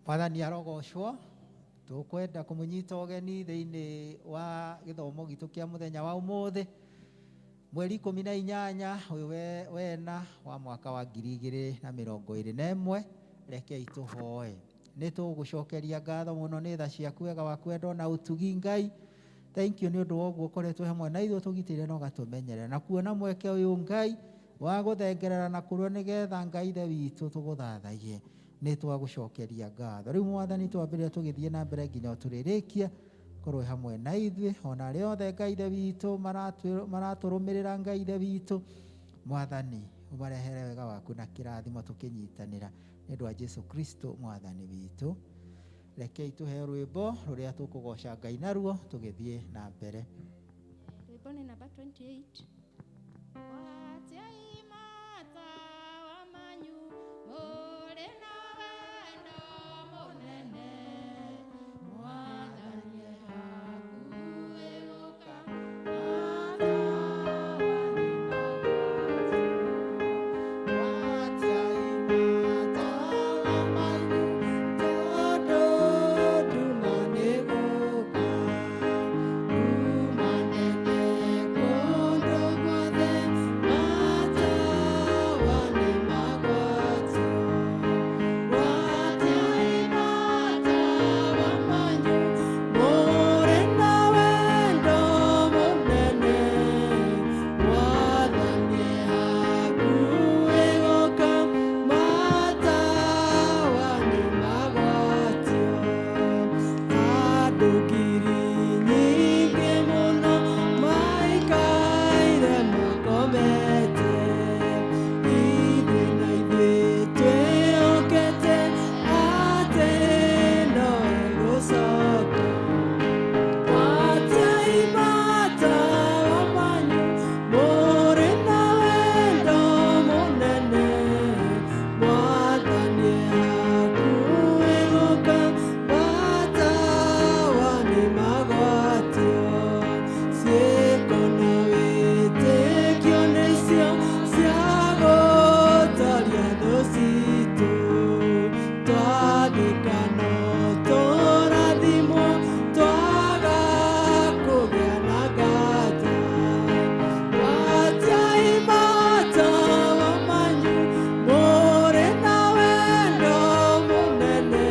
Mwathani arogocwo. Tũkwenda kũmũnyita ũgeni thĩinĩ wa gĩthomo gitũ kĩa mũthenya wa ũmũthĩ, mweri 18 ũyũ wena wa mwaka wa 2021. Rekei tũhoe. Nĩ tũgũcokeria ngatho mũno nĩ tha ciaku, wega waku, wendo na ũtugi. Ngai, thank you nĩ ũndũ wa ũguo ũkoretwo hamwe na ithuĩ, tũgitĩire na ũgatũmenyerera na kuona mweke ũyũ, Ngai, wa gũthengerera na kũrĩa nĩgetha, Ngai Ithe witũ, tũgũthathaiye. Nĩ twagũcokeria ngatho. Rĩu, Mwathani, twambĩrĩria tũgĩthiĩ na mbere nginya tũrĩrĩkia, korwo hamwe na ithuĩ, ona arĩa othe, Ngai Ithe witũ, maratũrũmĩrĩra. Ngai Ithe witũ, Mwathani, ũmarehere wega waku na kĩrathimo tũkĩnyitanĩra, nĩ ũndũ wa Jesu Kristo Mwathani witũ. Rekei tũheo rwĩmbo rũrĩa tũkũgoca Ngai naruo tũgĩthiĩ na mbere. Rwĩmbo nĩ namba 28. Gwatiai matawa manyu mũrĩ na wendo mũnene, Mwathani e hakuhĩ gũka, matawa nĩ magwatio. Gwatiai matawa manyu, tondũ nduma nĩ gũka, nduma nene kũndũ guothe, matawa nĩ magwatio. Gwatiai matawa manyu mũrĩ na wendo mũnene, Mwathani e hakuhĩ gũka, matawa nĩ magwatio. Andũ ngiri nyingĩ mũno maikaire makomete, ithuĩ na ithuĩ twĩhokete atĩ no egũcoka. Gwatiai matawa manyu mũrĩ na wendo mũnene, Mwathani e hakuhĩ gũka, matawa nĩ magwatio. Ciĩko na wĩtĩkio nĩcio cia gũtoria thũ citũ, twathĩka no tũrathimwo, twaga kũgĩa na nganja. Gwatiai matawa manyu mũrĩ na wendo mũnene,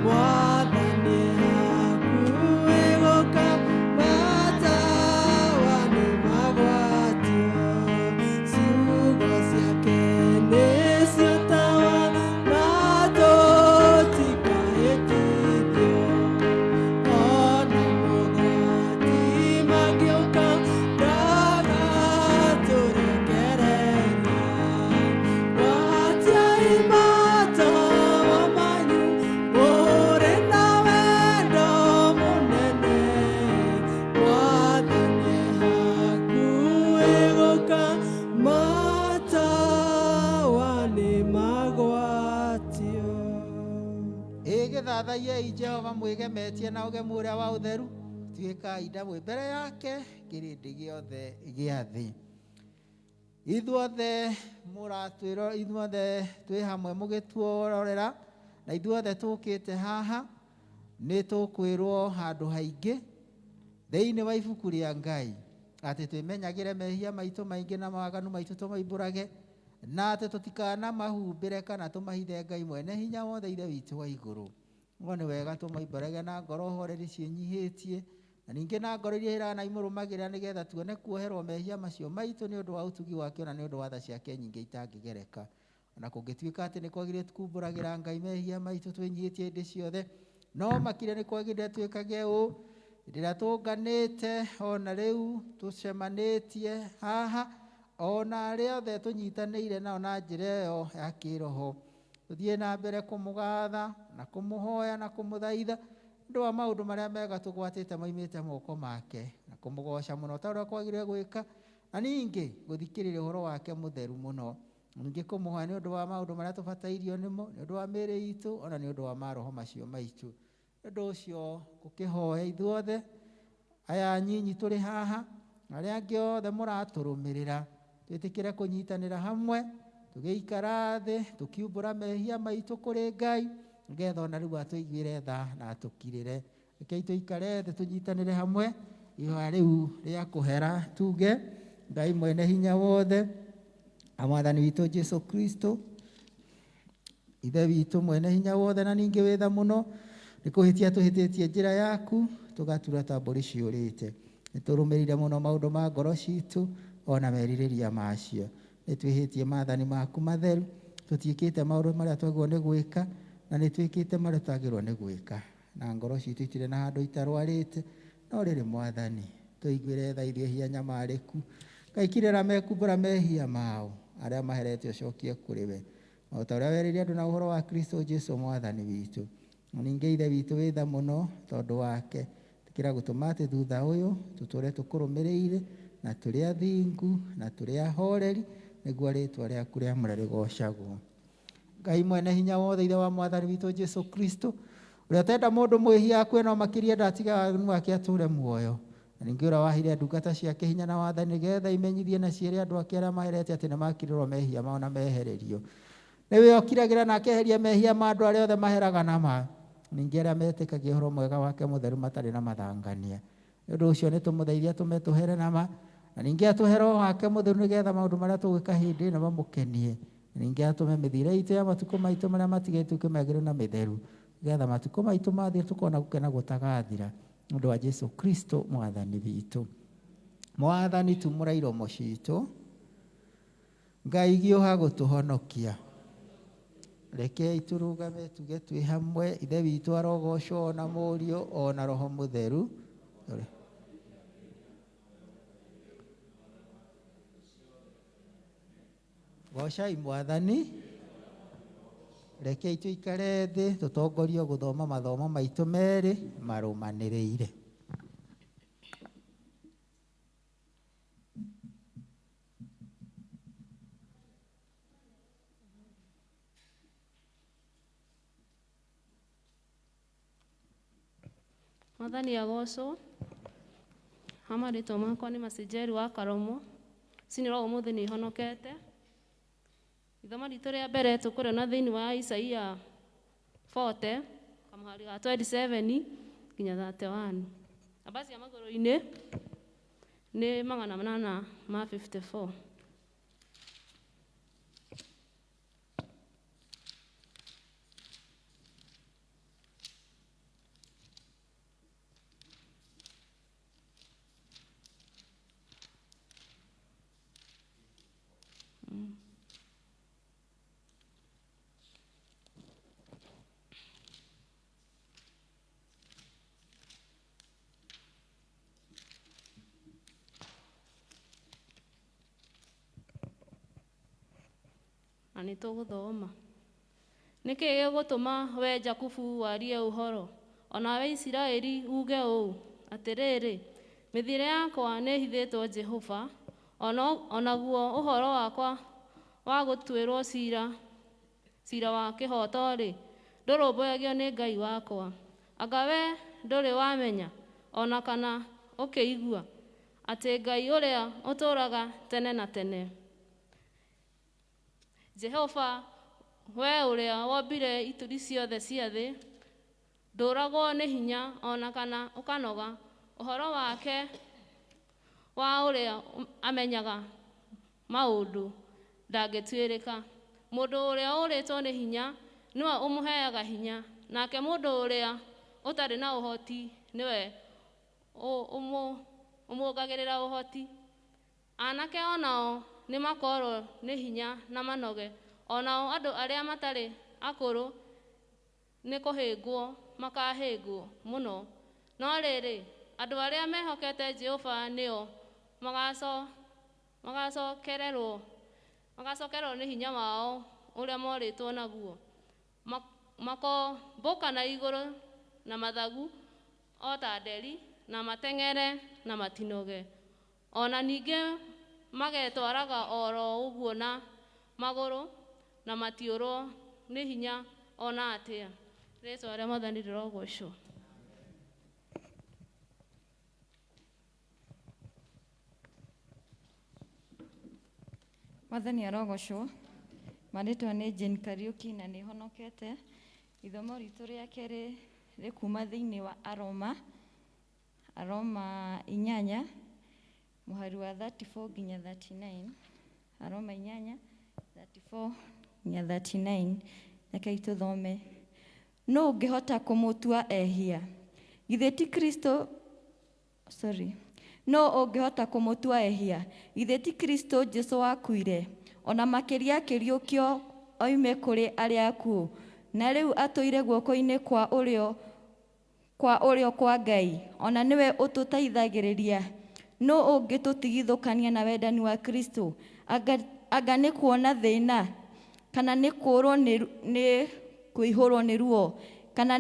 Mwathani e hakuhĩ gũka, matawa nĩ magwatio. Ciugo ciake nĩcio tawa na tũtikahĩtithio, ona mogwati mangĩũka ndagatũrekereria. Gwatiai matawa manyu mũrĩ na wendo mũnene, Mwathani e hakuhĩ gũka, matawa nĩ magwatio. Ĩgĩthathaiei Jehova mwĩgemetie na ũgemu ũrĩa wa ũtheru, tuĩkai nda mwĩ mbere yake, kĩrĩndĩ gĩothe gĩa thĩ. Ithuothe mũratwĩro, ithuothe twĩ hamwe mũgĩtuororera, na ithuothe tũkĩte haha, nĩ tũkwĩrwo handũ haingĩ thĩinĩ wa ibuku rĩa Ngai atĩ twĩmenyagĩre mehia maitũ maingĩ na mawaganu maitũ, tũmaimbũrage, na atĩ tũtikanamahumbĩre kana tũmahithe Ngai mwene hinya wothe, Ithe witũ wa igũrũ. No nĩ wega tũmaimbũrage na ngoro horeri ciĩnyihĩtie, na ningĩ na ngoro iria irana imũrũmagĩrĩra, nĩgetha tuone kuoherwo mehia macio maitũ nĩ ũndũ wa ũtugi wake, ona nĩ ũndũ wa tha ciake nyingĩ itangĩgereka. Ona kũngĩtuĩka atĩ nĩ kwagĩrĩire kumbũragĩra Ngai mehia maitũ twĩnyihĩtie hĩndĩ ciothe, no makĩria nĩ kwagĩrĩire twĩkage ũũ hĩndĩ ĩrĩa tũnganĩte, ona rĩu tũcemanĩtie haha, ona arĩa othe tũnyitanĩire nao na njĩra ĩyo ya kĩroho, tũthiĩ na mbere kũmũgatha na kũmũhoya na kũmũthaitha ũndũ wa maũndũ marĩa mega tũgwatĩte moimĩte moko make, na kũmũgoca mũno ta ũrĩa kwagĩrĩire gwĩka, na ningĩ gũthikĩrĩria ũhoro wake mũtheru mũno, ningĩ kũmũhoya nĩ ũndũ wa maũndũ marĩa tũbatairio nĩmo, nĩ ũndũ wa mĩĩrĩ itũ, ona nĩ ũndũ wa maroho macio maitũ. Nĩ ũndũ ũcio ngũkĩhoya ithuothe aya nyinyi tũrĩ haha na arĩa angĩ othe mũratũrũmĩrĩra, twĩtĩkĩre kũnyitanĩra hamwe, tũgĩikara thĩ tũkiumbũra mehia maitũ kũrĩ Ngai. Nĩgetha ona rĩu atũiguĩre tha na atũkirĩre. Rekei tũikare thĩ tũnyitanĩre hamwe ihoya rĩu rĩa kũhera tuge Ngai mwene hinya wothe na mwathani witũ Jesu Kristo ithe witũ mwene hinya wothe na ningĩ wĩ tha mũno nĩ kũhĩtia tũhĩtĩtie njĩra yaku tũgatura ta mbũri ciũrĩte. Nĩ tũrũmĩrĩire mũno maũndũ ma ngoro citũ ona merirĩria macio. Nĩ twĩhĩtie maathani maku matheru, tũtiĩkĩte maũndũ marĩa twagĩrĩirwo nĩ gwĩka na nĩ twĩkĩte marĩa twagĩrĩirwo nĩ gwĩka, na ngoro citũ itirĩ na handũ itarwarĩte. No rĩrĩ mwathani, tũiguĩre tha ithuĩ ehia nyamarĩku. Ngai kirĩra mekumbũra mehia mao arĩa maherete ũcokie kũrĩ we, o ta ũrĩa werĩire andũ na ũhoro wa Kristo Jesu mwathani witũ. Na ningĩ ithe witũ wĩ tha mũno tondũ wake, tĩkĩra gũtũma atĩ thutha ũyũ tũtũre tũkũrũmĩrĩire na tũrĩ athingu na tũrĩ ahoreri, nĩguo rĩtwa rĩaku rĩamũre rĩgocagwo. Ngai mwene hinya wothe, ithe wa mwathani witũ Jesu Kristo, ũrĩa ũtenda mũndũ mwĩhia akue no makĩria ndatiga waganu wake atũre muoyo, na ningĩ ũrĩa waheire ndungata ciake hinya na wathani nĩgetha imenyithie na ciĩre andũ ake arĩa maherete atĩ nĩmakirĩrwo mehia mao na mehererio. Nĩwe ũkiragĩra na akeheria mehia ma andũ arĩa othe maheraga na ma, ningĩ arĩa metĩkagia ũhoro mwega wake mũtheru matarĩ na mathangania. Nĩ ũndũ ũcio nĩtũmũthaithia atũme tũhere na ma, na ningĩ atũhe roho wake mũtheru nĩgetha maũndũ marĩa tũgwĩka hĩndĩ ĩno mamũkenie, na ningĩ atũme mĩthiĩre itũ ya matukũ maitũ marĩa matigĩte ĩtuĩke mĩagĩrĩru na mĩtheru, nĩgetha matukũ maitũ mathiĩ tũkona gũkena gũtagathira, nĩ ũndũ wa Jesu Kristo mwathani witũ. Mwathani tumũra iromo citũ, Ngai giũha gũtũhonokia. Rekei tũrũgame tuge twĩ hamwe, Ithe witũ arogocwo ona Mũriũ ona Roho Mũtheru. Gocai mwathani. Rekei tũikare thĩ tũtongorio gũthoma mathomo maitũ merĩ marũmanĩrĩire. Mwathani agocwo. Ha marĩtwa makwa nĩ Macinjeri wa Karomo. Cinĩrwo ũmũthĩ nĩ honokete. Ithomo ritũ rĩa mbere tũkũrĩona thĩinĩ wa Isaia 40 kamũhari ga 27 nginya 31. Namba cia magũrũ-inĩ nĩ 854. Na nĩ tũgũthoma. Nĩkĩ gĩgũtũma we Jakubu warie ũhoro, onawe Isiraeli uge ũũ, atĩrĩrĩ, mĩthiĩre yakwa nĩĩhithĩtwo Jehova, onaguo ũhoro wakwa wa gũtuĩrwo cira wa kĩhooto-rĩ, ndũrũmbũyagio nĩ Ngai wakwa. Anga we ndũrĩ wamenya, ona kana ũkĩigua, atĩ Ngai ũrĩa ũtũũraga tene na tene, Jehova, we ũrĩa wombire ituri ciothe cia thĩ, ndũragwo nĩ hinya ona kana ũkanoga. Ũhoro wake wa ũrĩa amenyaga maũndũ ndangĩtuĩrĩka. Mũndũ ũrĩa ũrĩtwo nĩ hinya nĩwe ũmũheaga hinya, nake mũndũ ũrĩa ũtarĩ na ũhoti nĩwe ũmuongagĩrĩra ũhoti. Anake onao nĩ makorwo nĩ hinya na manoge, onao andũ arĩa matarĩ akũrũ nĩ kũhĩngwo makahĩngwo mũno. No rĩrĩ, andũ arĩa mehokete Jehova nĩo magacokererwo nĩ hinya wao ũrĩa morĩtwo naguo. Makombũka na igũrũ na mathagu o ta nderi, na mateng'ere na matinoge. Ona ningĩ magetwaraga oro ũguo na magũrũ, na matiũrwo nĩ hinya ona atĩa. Rĩĩtwa rĩa Mwathani rĩrogocwo. Mwathani arogocwo. Marĩtwa nĩ Jane Kariuki na nĩ honokete. Ithomo ritũ rĩa kerĩ rĩ kuma thĩinĩ wa Aroma, Aroma 8 mũhari wa 34 nginya 39. Aroma 8 34 nginya 39. Rekei tũthome. Nũ ũngĩhota kũmũtua ehia? Githĩ ti Kristo, sorry. Nũ ũngĩhota kũmũtua ehia? Githĩ ti Kristo Jesu wakuire, ona makĩria akĩriũkio oime kũrĩ arĩa akuũ, na rĩu atũire guoko-inĩ kwa ũrĩo kwa Ngai, ona nĩwe ũtũteithagĩrĩria. Nũ ũngĩtũtigithũkania na wendani wa Kristo? Anga nĩ kuona thĩna, kana nĩ kũũrwo nĩ kũihũrwo nĩ ruo, kana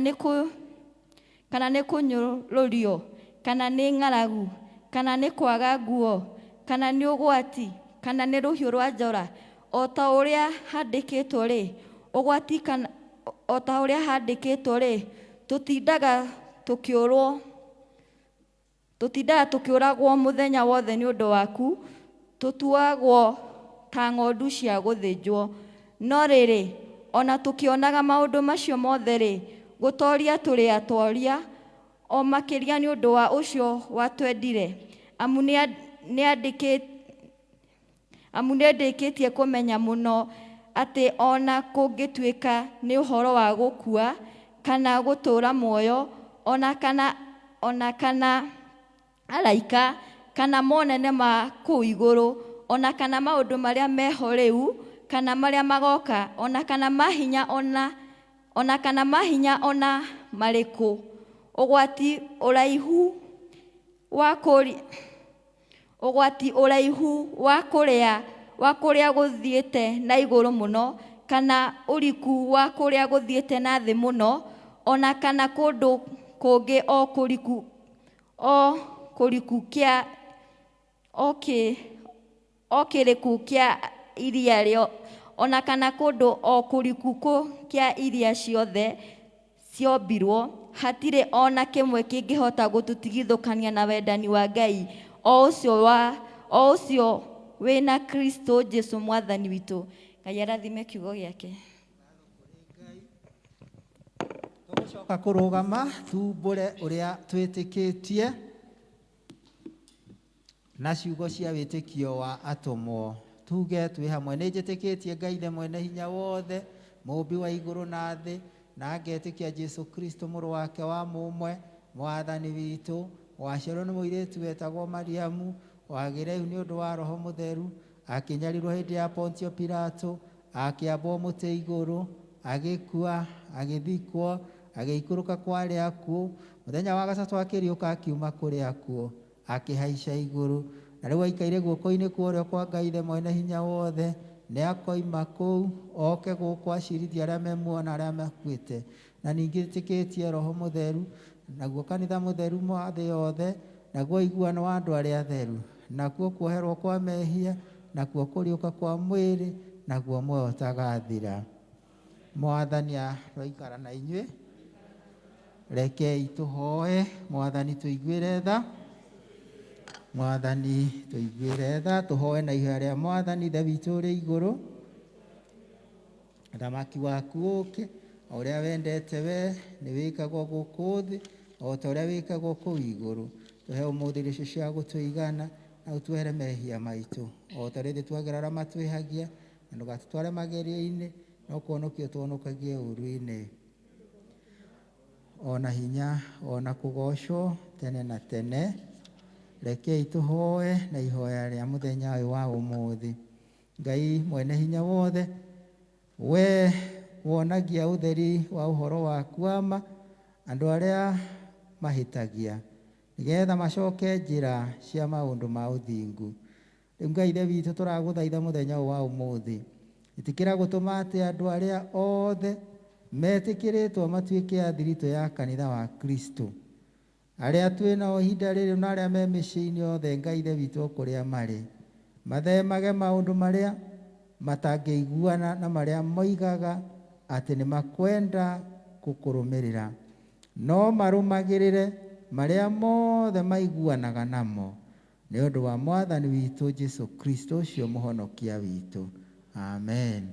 nĩ kũnyũrũrio, kana nĩ ng'aragu, kana nĩ kwaga nguo, kana nĩ ũgwati, kana nĩ rũhiũ rwa njora? O ta ũrĩa handĩkĩtwo rĩ, ũgwati kana o ta ũrĩa handĩkĩtwo rĩ, tũtindaga tũkĩũragwo mũthenya wothe nĩ ũndũ waku, tũtuagwo ta ng'ondu cia gũthĩnjwo. No rĩrĩ, ona tũkĩonaga maũndũ macio mothe rĩ, gũtoria tũrĩ atoria o makĩria nĩ ũndũ wa ũcio watwendire. Amu nĩndĩkĩtie kũmenya mũno atĩ ona kũngĩtuĩka nĩ ũhoro wa gũkua kana gũtũũra muoyo, ona kana araika, kana monene ma kũu igũrũ, ona kana maũndũ marĩa meho rĩu kana marĩa magoka, ona kana mahinya ona marĩkũ, ũgwati ũraihu wa kũrĩa gũthiĩte na igũrũ mũno, kana ũriku wa kũrĩa gũthiĩte na thĩ mũno, ona kana kũndũ kũngĩ o kũriku kĩa o kĩrĩku kĩa iria rĩo, ona kana kũndũ o kũriku kĩa iria ciothe ciombirwo, hatirĩ ona kĩmwe kĩngĩhota gũtũtigithũkania na wendani wa Ngai, o ũcio wĩna Kristo Jesu Mwathani witũ. Ngai arathime kiugo gĩake. Tũgũcoka kũrũgama tumbũre ũrĩa twĩtĩkĩtie na ciugo cia wĩtĩkio wa atũmwo. Tuge twĩ hamwe: nĩ njĩtĩkĩtie Ngai the mwene hinya wothe, mũũmbi wa igũrũ na thĩ, na ngetĩkia Jesu Kristo, mũrũ wake wa mũmwe, Mwathani witũ, waciarwo nĩ mũirĩtu wetagwo Mariamu, wagĩre ihu nĩ ũndũ wa Roho Mũtheru, akĩnyarirwo hĩndĩ ya Pontio Pilato, akĩambwo mũtĩ igũrũ, agĩkua, agĩthikwo, agĩikũrũka kwa arĩa akuũ, mũthenya wa gatatũ akĩriũka akiuma kũrĩ akuũ, akĩhaica igũrũ, na rĩu aikaire guoko-inĩ kwa ũrĩo kwa Ngai Ithe mwene hinya wothe. Nĩ akoima kũu oke gũkũ acirithie arĩa me muoyo na arĩa makuĩte. Na ningĩ ĩtĩkĩtie Roho Mũtheru, naguo kanitha mũtheru wa thĩ yothe, naguo ũiguano wa andũ arĩa atheru, nakuo kuoherwo kwa mehia, nakuo kũriũka kwa mwĩrĩ, naguo muoyo ũtagathira. Mwathani aroikara na inyuĩ. Rekei tũhoe. Mwathani, tũiguĩre tha. Mwathani, tũiguĩre tha. Tũhoe na ihoya rĩa Mwathani. Ithe witũ ũrĩ igũrũ, ũthamaki waku ũke, o ũrĩa wendete we nĩ wĩkagwo gũkũ thĩ o ta ũrĩa wĩkagwo kũu igũrũ. Tũhe ũmũthĩ irio icio cia gũtũigana, na ũtuohere mehia maitũ o ta ũrĩa ithuĩ tuagĩra arĩa matwĩhagia, na ndũgatũtware magerio-inĩ, no kũhonokia ũtũhonokagie ũũru-inĩ. Ona hinya ona kũgocwo tene na tene. Rekei tũhoe na ihoya rĩa mũthenya ũyũ wa ũmũthĩ. Ngai mwene hinya wothe, we wonagia ũtheri wa ũhoro waku wa ma andũ arĩa mahĩtagia, nĩgetha macoke njĩra cia maũndũ ma ũthingu, rĩu Ngai Ithe witũ, tũragũthaitha mũthenya ũyũ wa ũmũthĩ, ĩtĩkĩra gũtũma atĩ andũ arĩa othe metĩkĩrĩtwo matuĩke a thiritũ ya kanitha wa Kristo, arĩa twĩ nao ihinda rĩrĩ na arĩa me mĩciĩ-inĩ yothe, Ngai Ithe witũ, o kũrĩa marĩ, mathemage maũndũ marĩa matangĩiguana na marĩa moigaga atĩ nĩ makwenda gũkũrũmĩrĩra, no marũmagĩrĩre marĩa mothe maiguanaga namo, nĩ ũndũ wa Mwathani witũ Jesu Kristo, ũcio mũhonokia witũ. Amen.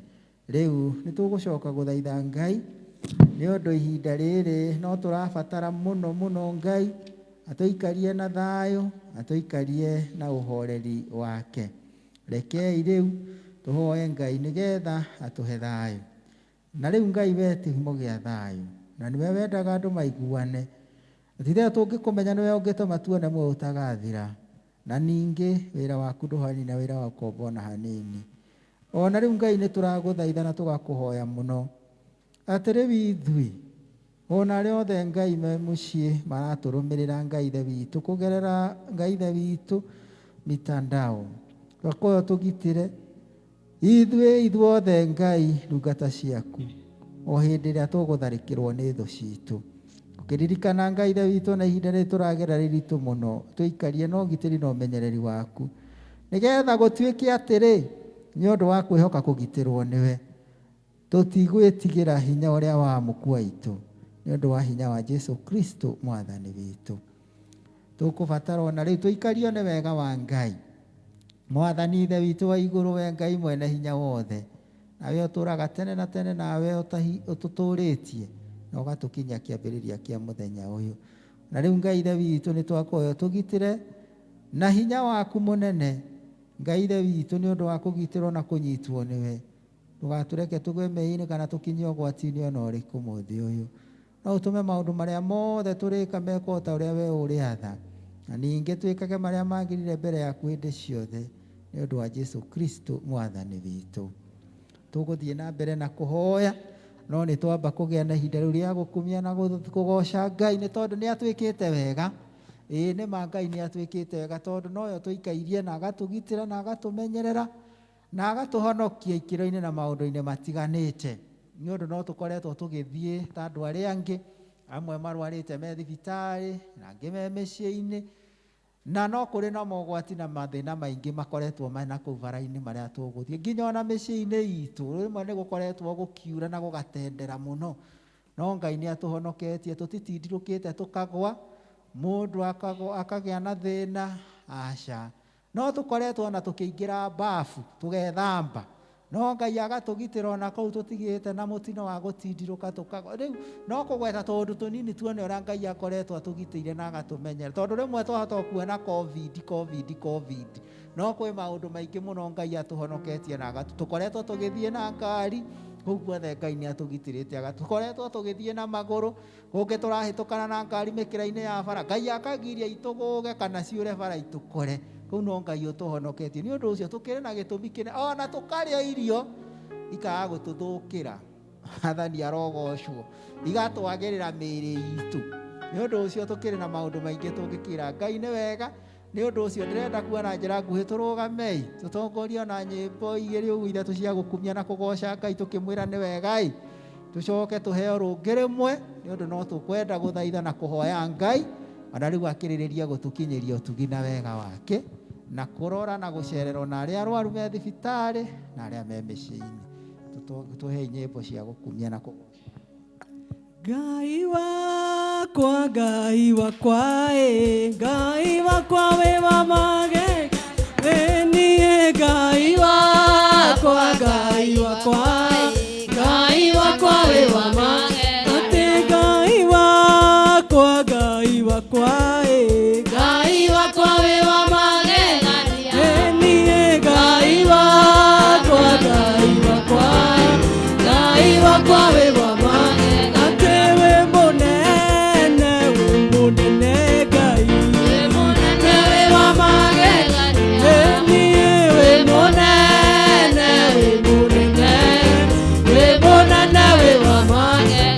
Rĩu nĩ tũgũcoka gũthaitha Ngai. Nĩ ũndũ ihinda rĩrĩ no tũrabatara mũno mũno Ngai atũikarie na thayũ, atũikarie na ũhoreri wake. Rekei rĩu tũhoe Ngai nĩgetha atũhe thayũ. Na rĩu Ngai we kĩhumo gĩa thayũ, na nĩwe wendaga andũ maiguane. Titherũ tũngĩkũmenya nĩwe ũngĩtũma tuone muoyo ũtagathira. Na ningĩ wĩra waku ndũhanini na wĩra wa ũkombo ona hanini. Ona rĩu Ngai nĩ tũragũthaitha na tũgakũhoya mũno atĩ rĩu ithuĩ ona arĩa othe Ngai me mũciĩ maratũrũmĩrĩra Ngai Ithe witũ kũgerera Ngai Ithe witũ mitandao, twakoyo tũgitĩre ithuĩ ithuothe Ngai ndungata ciaku o hĩndĩ ĩrĩa tũgũtharĩkĩrwo nĩ thũ citũ. Ũkĩririkana Ngai Ithe witũ na ihinda rĩrĩ tũragera rĩritũ mũno, tũikarie na ũgitĩri na ũmenyereri waku nĩgetha gũtuĩke atĩrĩ nĩ ũndũ wa kwĩhoka kũgitĩrwo nĩwe tũtigwĩtigĩra hinya ũrĩa wa mũkua itũ nĩ ũndũ wa hinya wa Jesu Kristo mwathani witũ. Tũkũbatara ona rĩu tũikario nĩ wega wa Ngai. Mwathani Ithe witũ wa igũrũ, we Ngai mwene hinya wothe, nawe ũtũũraga tene na tene, nawe ũtũtũũrĩtie na ũgatũkinyia kĩambĩrĩria kĩa mũthenya ũyũ. Na rĩu Ngai Ithe witũ nĩ twakũhoya ũtũgitĩre na hinya waku mũnene. Ngai Ithe witũ nĩ ũndũ wa kũgitĩrwo na kũnyitwo nĩwe, ndũgatũreke tũgwe mehia-inĩ kana tũkinyie ũgwati-inĩ ona ũrĩkũ mũthĩ ũyũ. No ũtũme maũndũ marĩa mothe tũrĩka mekwo ta ũrĩa we ũrĩatha, na ningĩ twĩkage marĩa magĩrĩire mbere yaku hĩndĩ ciothe nĩ ũndũ wa Jesu Kristo mwathani witũ. Tũgũthiĩ na mbere na kũhoya, no nĩ twamba kũgĩa na ihinda rĩu rĩa gũkumia na kũgoca Ngai nĩ tondũ nĩ atwĩkĩte wega. Ĩĩ nĩ ma Ngai nĩ atwĩkĩte wega tondũ noyo tũikairie na agatũgitĩra na agatũmenyerera na agatũhonokia ikĩro-inĩ na maũndũ-inĩ matiganĩte. Nĩ ũndũ no tũkoretwo tũgĩthiĩ ta andũ arĩa angĩ, amwe marwarĩte me thibitarĩ na angĩ me mĩciĩ-inĩ, na no kũrĩ na mogwati na mathĩna maingĩ makoretwo mena kũu bara-inĩ marĩa tũgũthiĩ nginya ona mĩciĩ-inĩ itũ. Rĩmwe nĩ gũkoretwo gũkiura na gũgatendera mũno, no Ngai nĩ atũhonoketie, tũtitindirũkĩte tũkagwa, mũndũ akagĩa na thĩna, aca. No tũkoretwo na tũkĩingĩra bafu tũgethamba, no Ngai agatũgitĩra ona kũu tũtigĩte na mũtino wa gũtindirũka tũkagwa. Rĩu no kũgweta tũũndũ tũnini tuone ũrĩa Ngai akoretwo atũgitĩire na agatũmenyera, tondũ rĩmwe twahota kuona COVID, COVID, COVID, no kwĩ maũndũ maingĩ mũno Ngai atũhonoketie na tũkoretwo tũgĩthiĩ na ngari kũu guothe Ngai nĩ atũgitĩrĩte, tũkoretwo tũgĩthiĩ na magũrũ kũngĩ tũrahĩtũkana na ngari mĩkĩra-inĩ ya bara, Ngai akagiria itũgũge kana ciũre bara itũkore. Kũu no Ngai ũtũhonoketie. Nĩ ũndũ ũcio tũkĩrĩ na gĩtũmi kĩnene ona tũkarĩa irio ikaga gũtũthũkĩra. Mwathani arogocwo, igatwagĩrĩra mĩĩrĩ itũ. Nĩ ũndũ ũcio tũkĩrĩ na maũndũ maingĩ tũngĩkĩra Ngai nĩ wega. Nĩ ũndũ ũcio ndĩrenda kuona njĩra nguhĩ tũrũgamei tũtongorio na nyĩmbo igĩrĩ ũguo ithatũ cia gũkumia na kũgoca Ngai tũkĩmwĩra nĩ wega ĩ, tũcoke tũheo rũngĩ rĩmwe nĩ ũndũ no tũkwenda gũthaitha na kũhoya Ngai ona rĩu akĩrĩrĩria gũtũkinyĩria ũtugi na wega wake na kũrora na gũcererwo na arĩa arwaru me thibitarĩ na arĩa me mĩciĩ-inĩ. Tũhei nyĩmbo cia gũkumia na kũgoca. Ngai wakwa, Ngai wakwa, ĩ, Ngai wakwa wĩ wa magegania, ĩ niĩ Ngai wakwa, Ngai wakwa, Ngai wakwa wĩ wa magegania, atĩ Ngai wakwa, Ngai wakwa, ĩ, Ngai wakwa wĩ wa magegania, ĩ niĩ Ngai wakwa, Ngai wakwa, Ngai wakwa wĩ wa magegania, atĩ wĩ mũnene, wĩ mũnene Ngai, wĩ mũnene wĩ wa magegania, ĩ niĩ wĩ mũnene, wĩ mũnene, wĩ mũnene wĩ wa magegania.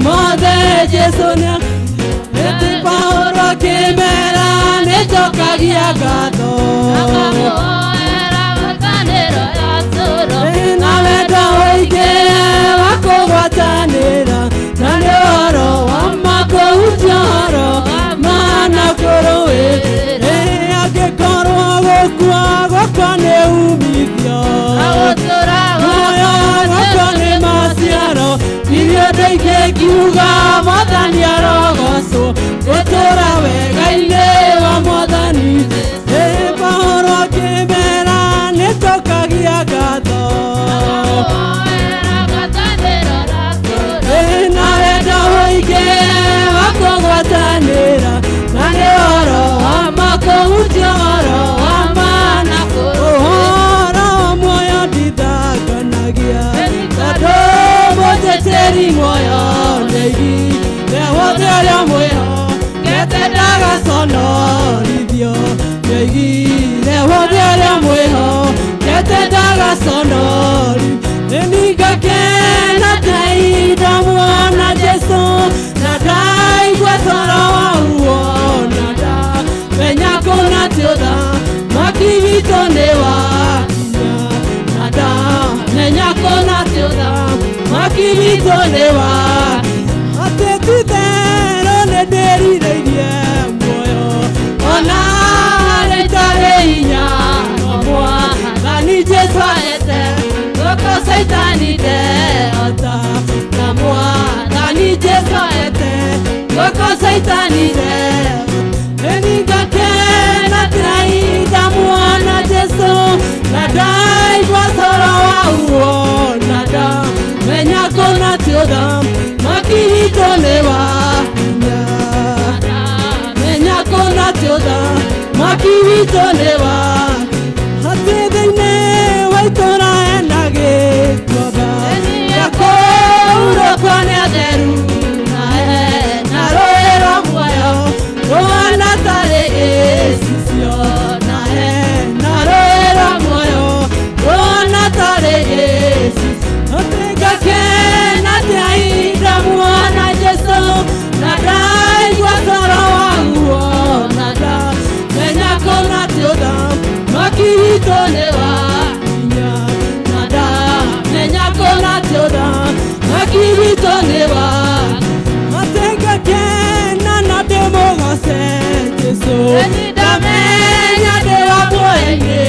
mothe Jesu nĩ ĩtĩ Paulo akĩmera nĩnjokagia ngatho na wendo ũingĩ wa kũgwatanĩra na nĩ ũhoro wa ma kũhunjia ũhoro ma na kũrũĩrĩra angĩkorwo gũkua gwakwa nĩ umithio muoyo gwakwa nĩ maciaro irio ndingĩkiuga Mwathani arogocwo gũtũũra wega-inĩ wa Mwathani. Ĩ Paulo akĩmera nĩnjokagia ngatho na wendo ũingĩ wa kũgwatanĩra na nĩ ũhoro wa ma kũhunjia ũhoro wa ma na ũhoro wa muoyo ndithanganagia tondũ mũnjĩtĩri muoyo nĩaigire wothe ũrĩa mwĩhokete ndagaconorithio nĩaigire wothe ũrĩa mwĩhokete ndagaconorithio. Nĩngakena ta indo muona Jesu na ndaigua toro wa ruo na ndamenya kũna ti ũthamaki witũ nĩ wakinya na ndamenya kũna ti ũthamaki witũ nĩ wakinya atĩ ti-itherũ nĩndĩrirĩirie muoyo ona rĩtarĩ hinya no Mwathani Jesu ahete gũkũ Saitani ndehota na Mwathani Jesu ahete gũkũ Saitani ndehota. Nĩngakena ta ihinda muona Jesu na ndaigua toro wa ruo na ndamenya kũna ti ũthamaki witũ nĩ wakinya menya kũna ti ũthamaki witũ nĩ wakinya atĩ thĩinĩ wa itũũra hena gĩtuamba gĩa kũhurũkwo nĩ atheru na hena rũũĩ rwa muoyo rũhana tarĩ gĩcicio na hena rũũĩ rwa muoyo rũhana tarĩ gĩcicio. Atĩ ngakena ta ihinda muona Jesu na ndaigua toro wa ruo na ndamenya kũna ti ũthamaki witũ nĩ wakinya na ndamenya kũna ti ũthamaki witũ nĩ wakinya. Atĩ ngakena na ndĩmũgoce Jesu ndamenya ndĩ wa muoyo-inĩ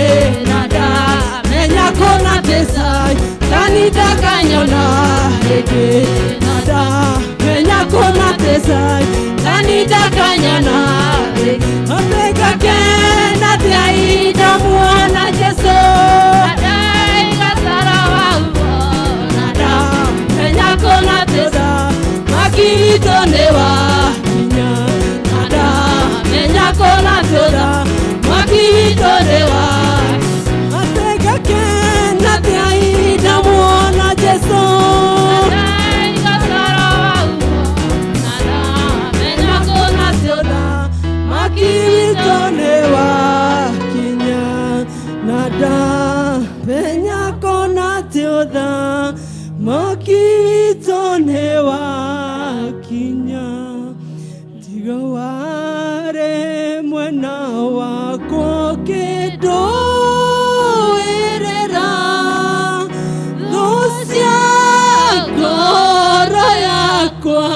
na ndamenya kũna ti Saitani ndakanyona rĩngĩ na ndamenya kũna ti Saitani ndakanyona rĩngĩ. Atĩ ngakena ta ihinda muona Jesu na ndamenya kũna ti ũthamaki witũ nĩ wakinya na ndamenya kũna ti ũthamaki witũ nĩ wakinya. Atĩ ngakena ta ihinda muona Jesu menya kũna ti ũthamaki witũ nĩ wakinya na ndamenya kũna ti ũthamaki witũ nĩ wakinya. Tiga warĩ mwena wakwa ũkĩndũĩrĩra thũ cia ngoro yakwa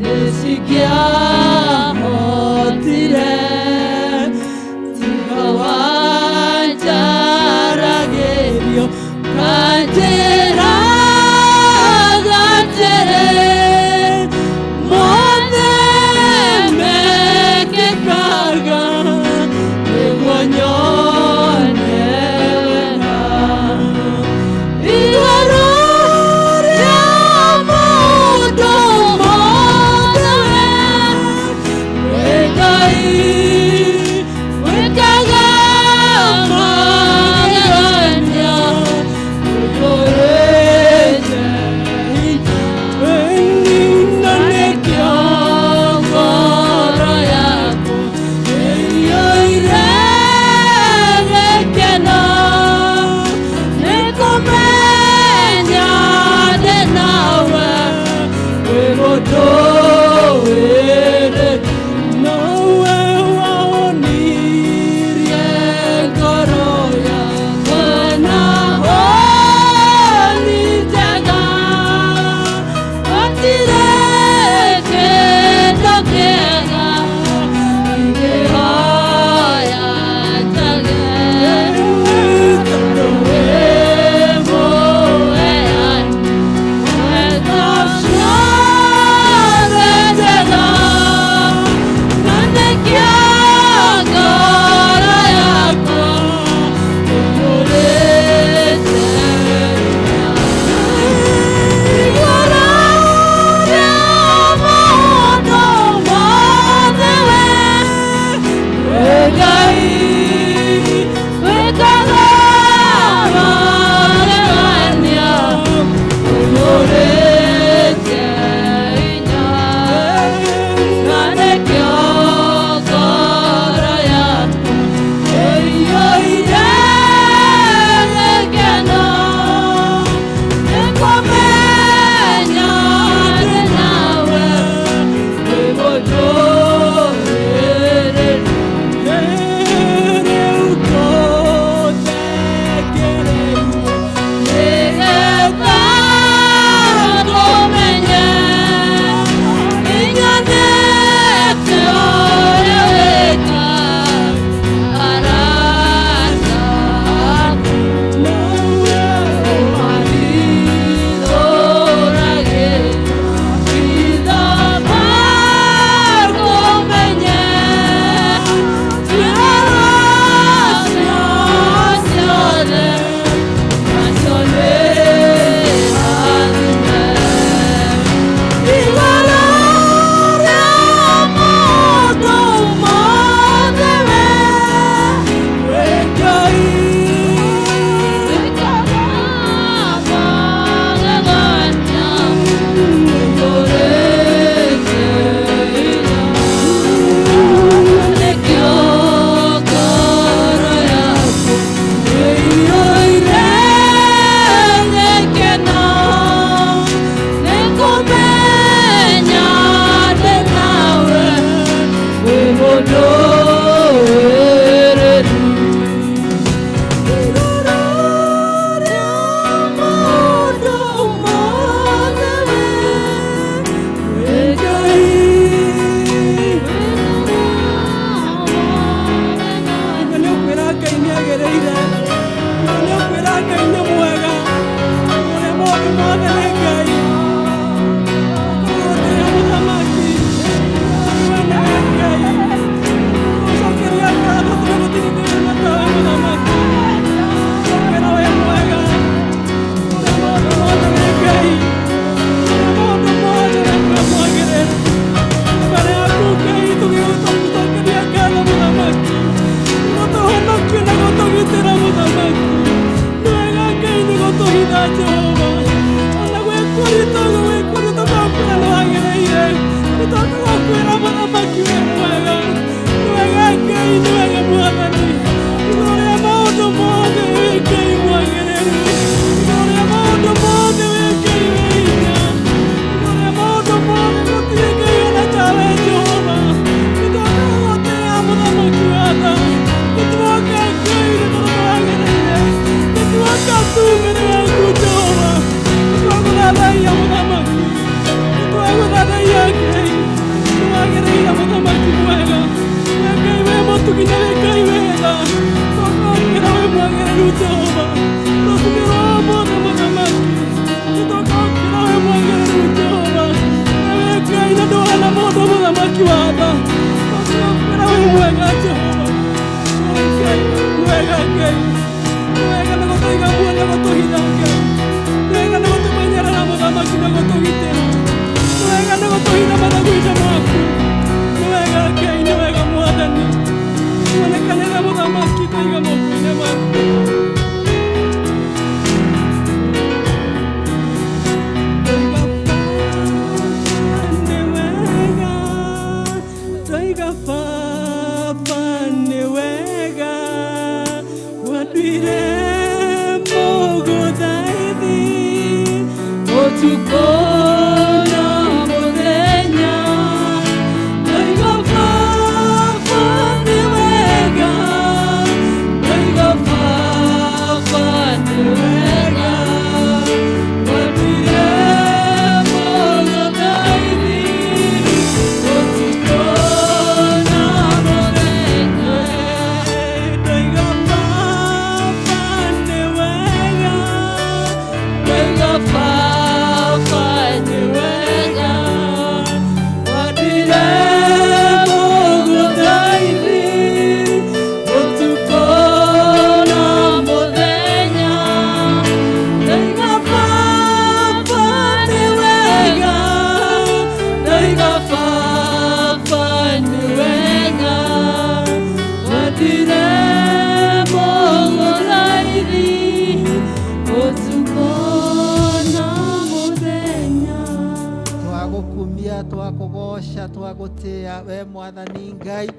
nĩcingĩahotire tiga wanjaragĩrio kanjĩraga Ũtukũ na mũthenya Ndoiga Baba nĩ wega, ndoiga Baba nĩ wega, wendire mũgũthaithi ũtukũ na mũthenya. Ndoiga Baba nĩ wega, ndoiga Baba nĩ wega, wendire mũgũthaithi ũtukũ na mũthenya. Ndoiga Baba nĩ wega, ndoiga Baba nĩ wega, wendire mũgũthaithi ũtukũ na mũthenya. Twagũkumia, twakũgoca, twagũtĩa we Mwathani Ngai,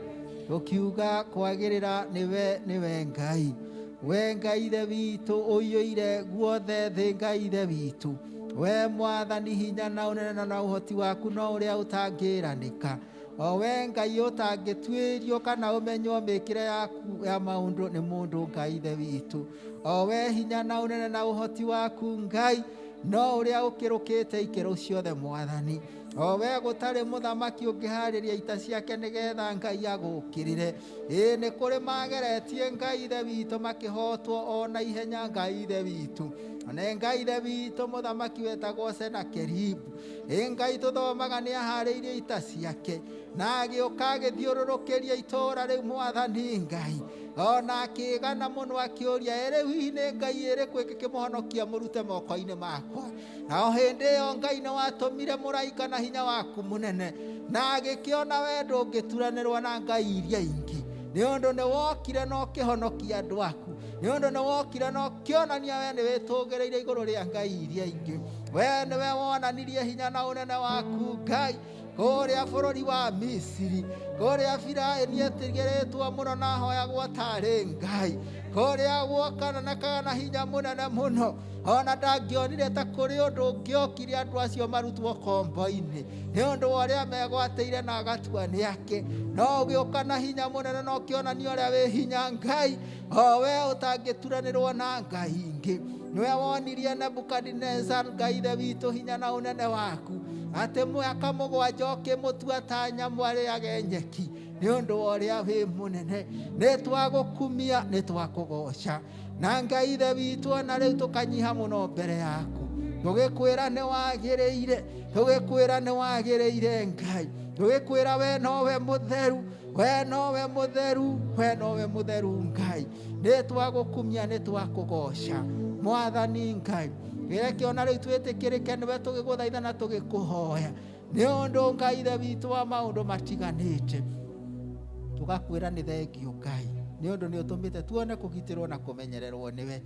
tũkiuga kwagĩrĩra nĩwe, nĩwe Ngai. We Ngai Ithe witũ ũiyũire guothe thĩ, Ngai Ithe witũ. We Mwathani, hinya na ũnene na ũhoti waku no ũrĩa ũtangĩranĩka. O we Ngai ũtangĩtuĩrio kana ũmenywo mĩkĩre yaku ya maũndũ nĩ mũndũ, Ngai Ithe witũ. O we hinya na ũnene na ũhoti waku Ngai no ũrĩa ũkĩrũkĩte ikĩro ciothe Mwathani. O we gũtarĩ mũthamaki ũngĩharĩria ita ciake nĩgetha Ngai agũkĩrĩre. Ĩĩ nĩ kũrĩ mageretie Ngai Ithe witũ makĩhotwo o na ihenya, Ngai Ithe witũ. One Ngai Ithe witũ mũthamaki wetagwo Senakeribu. Ĩ Ngai tũthomaga nĩ aharĩirie ita ciake na agĩũka agĩthiũrũrũkĩria itũũra rĩu Mwathani Ngai. Ona akĩgana mũno akĩũria, ĩ rĩu hihi nĩ Ngai ĩrĩkũ ĩngĩkĩmũhonokia mũrute moko-inĩ makwa? Nao hĩndĩ ĩyo Ngai nĩ watũmire mũraika na hinya waku mũnene, na agĩkĩona we ndũngĩturanĩrwo na ngai iria ingĩ, nĩ ũndũ nĩ wokire na ũkĩhonokia andũ aku, nĩ ũndũ nĩ wokire na ũkĩonania we nĩ wĩtũgĩrĩire igũrũ rĩa ngai iria ingĩ. We nĩwe wonanirie hinya na ũnene waku Ngai kũrĩa bũrũri wa Misiri, kũrĩa Firaũni etigĩrĩtwo mũno na ahoyagwo tarĩ Ngai, kũrĩa guokananakaga na hinya mũnene mũno, ona ndangĩonire ta kũrĩ ũndũ ũngĩokire andũ acio marutwo kombo-inĩ nĩ ũndũ wa ũrĩa megwatĩire na agatua nĩ ake. No ũgĩũka na hinya mũnene na ũkĩonania ũrĩa wĩ hinya Ngai, o we ũtangĩturanĩrwo na ngai ingĩ. Nĩwe wonirie Nebukadineza Ngai Ithe witũ hinya na ũnene waku, atĩ mwaka mũgwanja ũkĩmũtua ta nyamũ arĩage nyeki nĩ ũndũ wa ũrĩa wĩ mũnene. Nĩ twagũkumia, nĩ twakũgoca na Ngai Ithe witũ, ona rĩu tũkanyiha mũno mbere yaku, tũgĩkwĩra nĩ wagĩrĩire, tũgĩkwĩra nĩ wagĩrĩire Ngai, tũgĩkwĩra we nowe mũtheru, we nowe mũtheru, we nowe mũtheru Ngai. Nĩ twagũkumia, nĩ twakũgoca Mwathani Ngai. Reke ona rĩu twĩtĩkĩrĩke nĩwe tũgĩgũthaitha na tũgĩkũhoya, nĩ ũndũ Ngai Ithe witũ wa maũndũ matiganĩte. Tũgakwĩra nĩ thengio Ngai, nĩ ũndũ nĩ ũtũmĩte tuone kũgitĩrwo na kũmenyererwo nĩwe.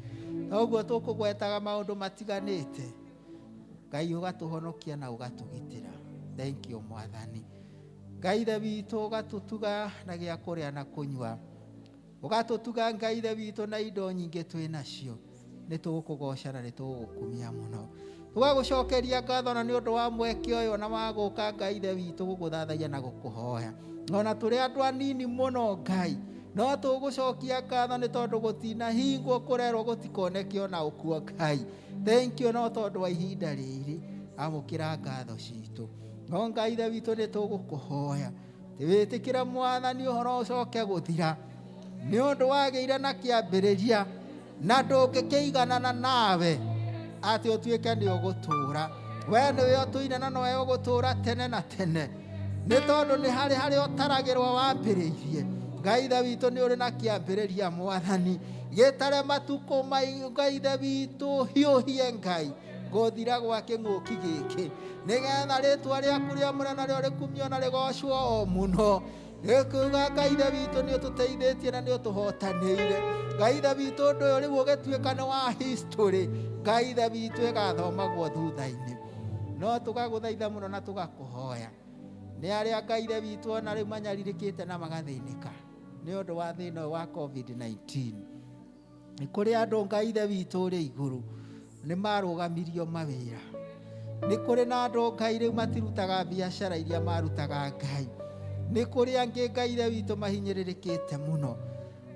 Toguo tũkũgwetaga maũndũ matiganĩte, Ngai ũgatũhonokia na ũgatũgitĩra. Thank you Mwathani. Ngai Ithe witũ ũgatũtuga na gĩa kũrĩa na kũnyua, ũgatũtuga Ngai Ithe witũ na indo nyingĩ twĩ nacio. Nĩ tũgũkũgoca na nĩ tũgũgũkumia mũno. Tũgagũcokeria ngatho na nĩ ũndũ wa mweke ũyũ na wa gũka Ngai Ithe witũ gũgũthathaiya na gũkũhoya. Ona tũrĩ andũ anini mũno Ngai, no tũgũcokia ngatho nĩ tondũ gũtinahingwo kũrerwo gũtikoneke ona ũkuo Ngai. Thank you no tondũ wa ihinda rĩrĩ, amũkĩra ngatho citũ. No Ngai Ithe witũ nĩ tũgũkũhoya, wĩtĩkĩre Mwathani ũhoro ũcoke gũthira, nĩ ũndũ wagĩire na kĩambĩrĩria na ndũngĩkĩiganana nawe atĩ ũtuĩke nĩ ũgũtũũra. We nĩwe ũtũire na nowe ũgũtũũra tene na tene, nĩ tondũ nĩ harĩ harĩa ũtaragĩrwo wambĩrĩirie. Ngai Ithe witũ nĩ ũrĩ na kĩambĩrĩria Mwathani, gĩtare matukũ Ngai Ithe witũ hiũhie Ngai gũthira gwa kĩng'ũki gĩkĩ, nĩgetha rĩtwa rĩaku rĩamũre narĩo rĩkumio na rĩgocwo o mũno. Gĩkiuga Ngai Ithe witũ nĩ ũtũteithĩtie na nĩ ũtũhotanĩire. Ngai Ithe witũ ũndũ ũyũ rĩu ũgĩtuĩka nĩ wa history, Ngai Ithe witũ ĩgathomagwo thutha-inĩ. No tũgagũthaitha mũno na tũgakũhoya nĩ arĩa Ngai Ithe witũ ona rĩu manyarirĩkĩte na magathĩnĩka nĩ ũndũ wa thĩna ũyũ wa COVID-19. Nĩ kũrĩ andũ Ngai Ithe witũ ũrĩ igũrũ nĩ marũgamirio mawĩra, Nĩ kũrĩ na andũ Ngai rĩu matirutaga biacara iria marutaga Ngai. Nĩ kũrĩ angĩ Ngai ithe witũ mahinyĩrĩrĩkĩte mũno,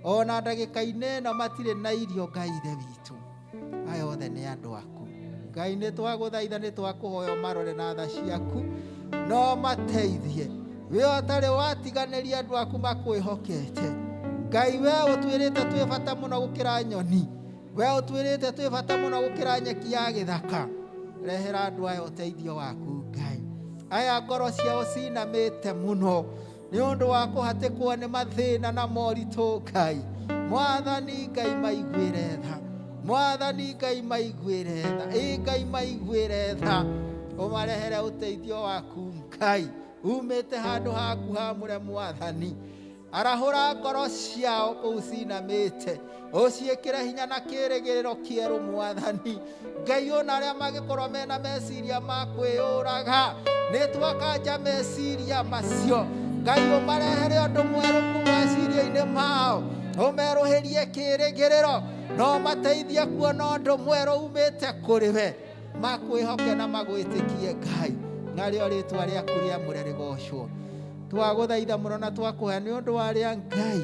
ona ndagĩka-inĩ ĩno matirĩ na irio Ngai ithe witũ. Aya othe nĩ andũ aku Ngai, nĩ twagũthaitha, nĩ twakũhoya ũmarore na tha ciaku no mateithie. We ũtarĩ watiganĩria andũ aku makwĩhokete Ngai, we ũtwĩrĩte twĩ bata mũno gũkĩra nyoni, we ũtwĩrĩte twĩ bata mũno gũkĩra nyeki ya gĩthaka. Rehera andũ aya ũteithio waku Ngai. Aya ngoro ciao cinamĩte mũno nĩ ũndũ wa kũhatĩkwo nĩ mathĩna na moritũ Ngai. Mwathani Ngai maiguĩre tha, Mwathani Ngai maiguĩre tha, ĩ Ngai maiguĩre tha, ũmarehere ũteithio waku Ngai umĩte handũ haku hamũre. Mwathani, arahũra ngoro ciao kũu cinamĩte, ũciĩkĩre hinya na kĩĩrĩgĩrĩro kĩerũ. Mwathani Ngai, ona arĩa mangĩkorwo mena meciria ma kwĩyũraga, nĩ twakanja meciria macio Ngai, ũmarehere ũndũ mwerũ kuma meciria-inĩ mao, ũmerũhĩrie kĩĩrĩgĩrĩro no mateithie kuona ũndũ mwerũ umĩte kũrĩ we, makwĩhoke na magwĩtĩkie Ngai, narĩo rĩtwa rĩaku rĩamũre rĩgocwo. Twagũthaitha mũno na twakũhe nĩ ũndũ wa arĩa Ngai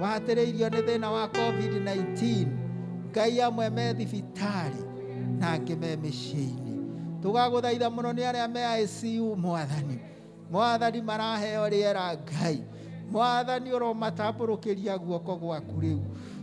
mahatĩrĩirio nĩ thĩna wa COVID-19 Ngai, amwe me thibitarĩ na angĩ me mĩciĩ-inĩ. Tũgagũthaitha mũno nĩ arĩa me ICU. Mwathani, Mwathani, maraheo rĩera Ngai. Mwathani, ũromatambũrũkĩria guoko gwaku rĩu.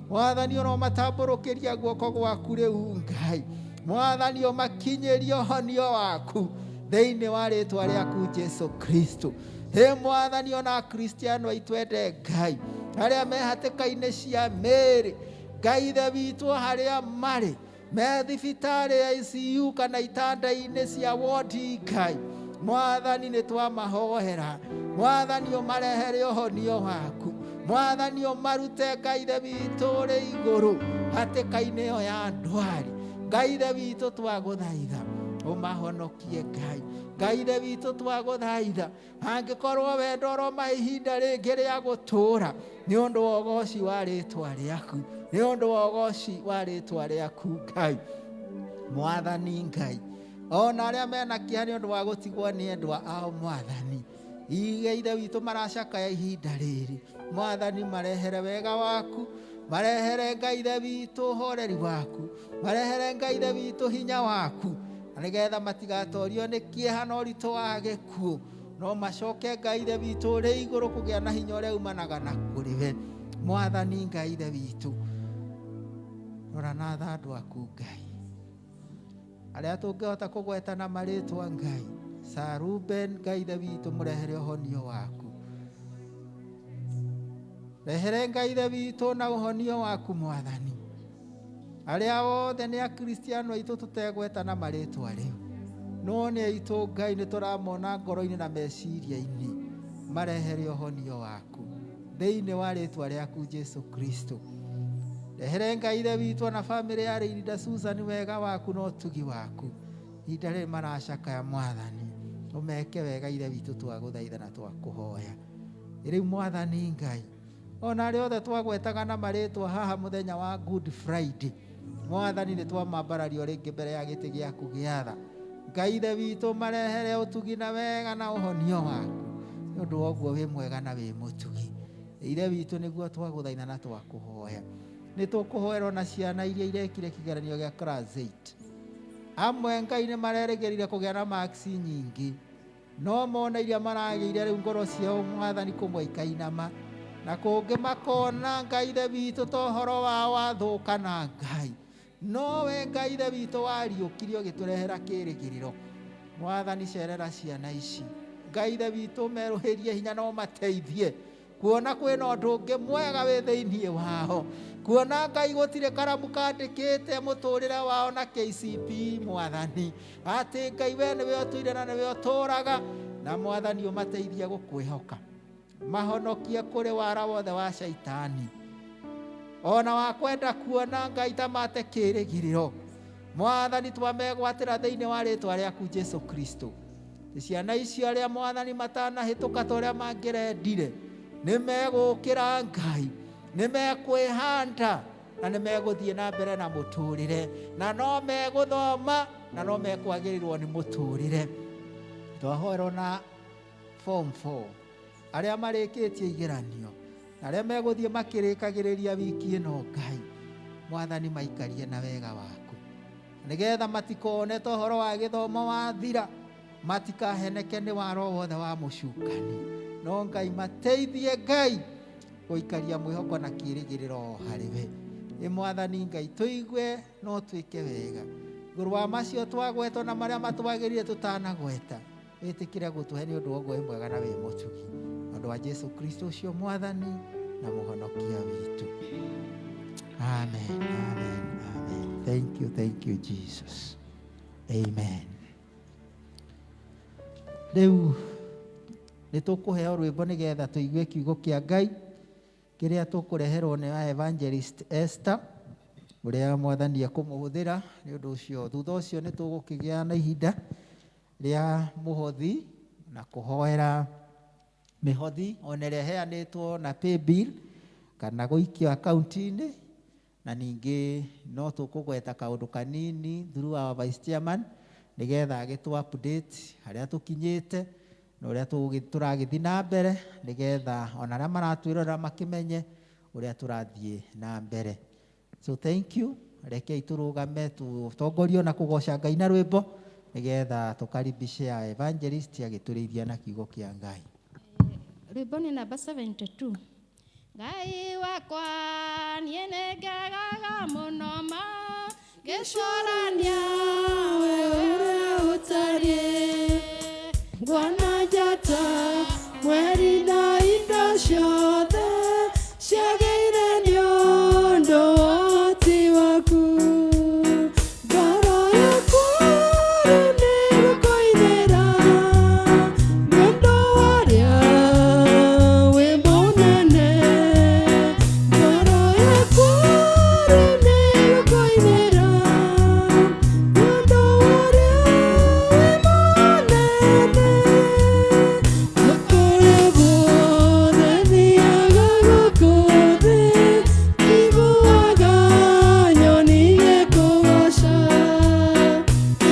Mwathani, ũromatambũrũkĩria guoko gwaku rĩu Ngai. Mwathani, ũmakinyĩrie ũhonio waku thĩinĩ wa rĩtwa rĩaku Jesu Kristo. Ĩ Mwathani, ona Akristiano aitũ ende Ngai arĩa me hatĩka-inĩ cia mĩĩrĩ Ngai ithe witũ, harĩa marĩ me thibitarĩ ya ICU kana itanda-inĩ cia wodi Ngai, Mwathani, nĩ twamahoera. Mwathani, ũmarehere ũhonio waku. Mwathani, ũmarute Ngai ithe witũ ũrĩ igũrũ hatĩka-inĩ ĩyo ya ndwari. Ngai ithe witũ, twagũthaitha ũmahonokie Ngai. Ngai ithe witũ, twagũthaitha angĩkorwo wendo ũroma ihinda rĩngĩ rĩa gũtũũra nĩ ũndũ wa ũgoci wa rĩtwa rĩaku, nĩ ũndũ wa ũgoci wa rĩtwa rĩaku Ngai. Mwathani Ngai, ona arĩa mena kĩeha nĩ ũndũ wa gũtigwo nĩ endwa ao, Mwathani ige ithe witũ maracakaya ihinda rĩrĩ, Mwathani, marehere wega waku, marehere Ngai ithe witũ ũhoreri waku, marehere Ngai ithe witũ hinya waku, na nĩgetha matigatorio nĩ kĩeha na ũritũ wa gĩkuũ, no macoke Ngai ithe witũ ũrĩ igũrũ kũgĩa na hinya ũrĩa umanaga na kũrĩ we. Mwathani Ngai ithe witũ, rora na tha andũ aku Ngai arĩa tũngĩhota kũgweta na marĩtwa Ngai. Sir Ruben, Ngai ithe witũ, mũrehere ũhonio waku. Rehere Ngai ithe witũ na ũhonio waku. Mwathani, arĩa othe nĩ Akristiano aitũ tũtegweta na marĩtwa rĩu, no nĩ aitũ Ngai, nĩ tũramona ngoro-inĩ na meciria-inĩ, marehere ũhonio waku thĩinĩ wa rĩtwa rĩaku Jesu Kristo. Rehere Ngai ithe witũ na bamĩrĩ ya Rĩinda Susan wega waku na ũtugi waku ihinda rĩrĩ maracakaya. Mwathani, ũmeke wega ithe witũ, twagũthaitha na twakũhoya rĩu. Mwathani Ngai, ona arĩa othe twagwetaga na marĩtwa haha mũthenya wa Good Friday, Mwathani, nĩ twamambarario rĩngĩ mbere ya gĩtĩ gĩaku gĩa tha. Ngai ithe witũ, marehere ũtugi na wega na ũhonio waku nĩ ũndũ wa ũguo wĩ mwega na wĩ mũtugi. Ithe witũ, nĩguo twagũthaitha na twakũhoya. Nĩ tũkũhoerwo na ciana iria irekire kĩgeranio gĩa class 8. Amwe Ngai nĩ marerĩgĩrĩire kũgĩa na marks nyingĩ, no mona iria maragĩire rĩu, ngoro ciao Mwathani kũmwe ikainama na kũngĩ makona Ngai ithe witũ ta ũhoro wao wathũka na Ngai. No we Ngai ithe witũ wariũkirie ũgĩtũrehera kĩĩrĩgĩrĩro. Mwathani, cerera ciana ici Ngai ithe witũ, merũhĩrie hinya no mateithie kuona kwĩna ũndũ ũngĩ mwega wĩ thĩinĩ wao, kuona Ngai gũtirĩ karamu kandĩkĩte mũtũrĩre wao na KCPE. Mwathani, atĩ Ngai we nĩwe ũtũire na nĩwe ũtũraga, na Mwathani ũmateithie gũkwĩhoka, mahonokie kũrĩ wara wothe wa caitani ona wa kwenda kuona Ngai ta mate kĩĩrĩgĩrĩro. Mwathani, twamegwatĩra thĩinĩ wa rĩtwa rĩaku Jesu Kristo. Ciana icio arĩa Mwathani matanahĩtũka ta ũrĩa mangĩrendire, nĩ megũkĩra Ngai, nĩ mekwĩhanda na nĩ megũthiĩ na mbere na mũtũrĩre, na no megũthoma. Na no mekwagĩrĩrwo nĩ mũtũrĩre. Twahoerwo na form 4 arĩa marĩkĩtie igeranio na arĩa megũthiĩ makĩrĩkagĩrĩria wiki ĩno, Ngai Mwathani maikarie na wega waku, nĩgetha matikone ta ũhoro wa gĩthomo wathira, matikaheneke nĩ waro wothe wa mũcukani, no Ngai mateithie, Ngai gũikaria mwĩhoko na kĩĩrĩgĩrĩro o harĩ we. Ĩ Mwathani Ngai, tũigue no twĩke wega igũrũ wa macio twagwetwo na marĩa matwagĩrire tũtanagweta, wĩtĩkĩre gũtũhe nĩ ũndũ wa ũguo wĩ mwega na wĩ mũtugi, ũndũ wa Jesu Kristo ũcio Mwathani na Mũhonokia witũ. Amen, amen, amen. Thank you, thank you, Jesus. Amen. Rĩu nĩ tũkũheo rwĩmbo nĩgetha tũigue kiugo kĩa Ngai kĩrĩa tũkũreherwo nĩ Evangelist Esther, ũrĩa Mwathani ekũmũhũthĩra. Nĩ ũndũ ũcio, thutha ũcio nĩ tũgũkĩgĩa na ihinda rĩa mũhothi na kũhoera mĩhothi ona ĩrĩa ĩheanĩtwo na paybill kana gũikio akaunti-inĩ, na ningĩ no tũkũgweta kaũndũ kanini through our vice chairman nĩgetha agĩtũ update harĩa tũkinyĩte na ũrĩa tũragĩthiĩ na mbere, nĩgetha ona arĩa maratwĩrora makĩmenye ũrĩa tũrathiĩ na mbere. So thank you. Rekei tũrũgame tũtongorio na kũgoca Ngai na rwĩmbo nĩgetha tũkaribishe evangelist agĩtũrĩithia na kiugo kĩa Ngai. Rwĩmbo nĩ namba 72. Ngai wakwa, niĩ nĩngegaga mũno ma ngĩcũrania we ũrĩa ũtariĩ, nguona njata, mweri na indo ciothe ciagĩire nĩ ũndũ wa ũhoti waku. Ngoro yakwa rĩu nĩĩgũkũinĩra nĩ ũndũ wa ũrĩa wĩ mũnene. Ngoro yakwa rĩu nĩĩgũkũinĩra nĩ ũndũ wa ũrĩa wĩ mũnene. Kũrĩa guothe thiaga gũkũ thĩ, njiguaga nyoni igĩkũgooca.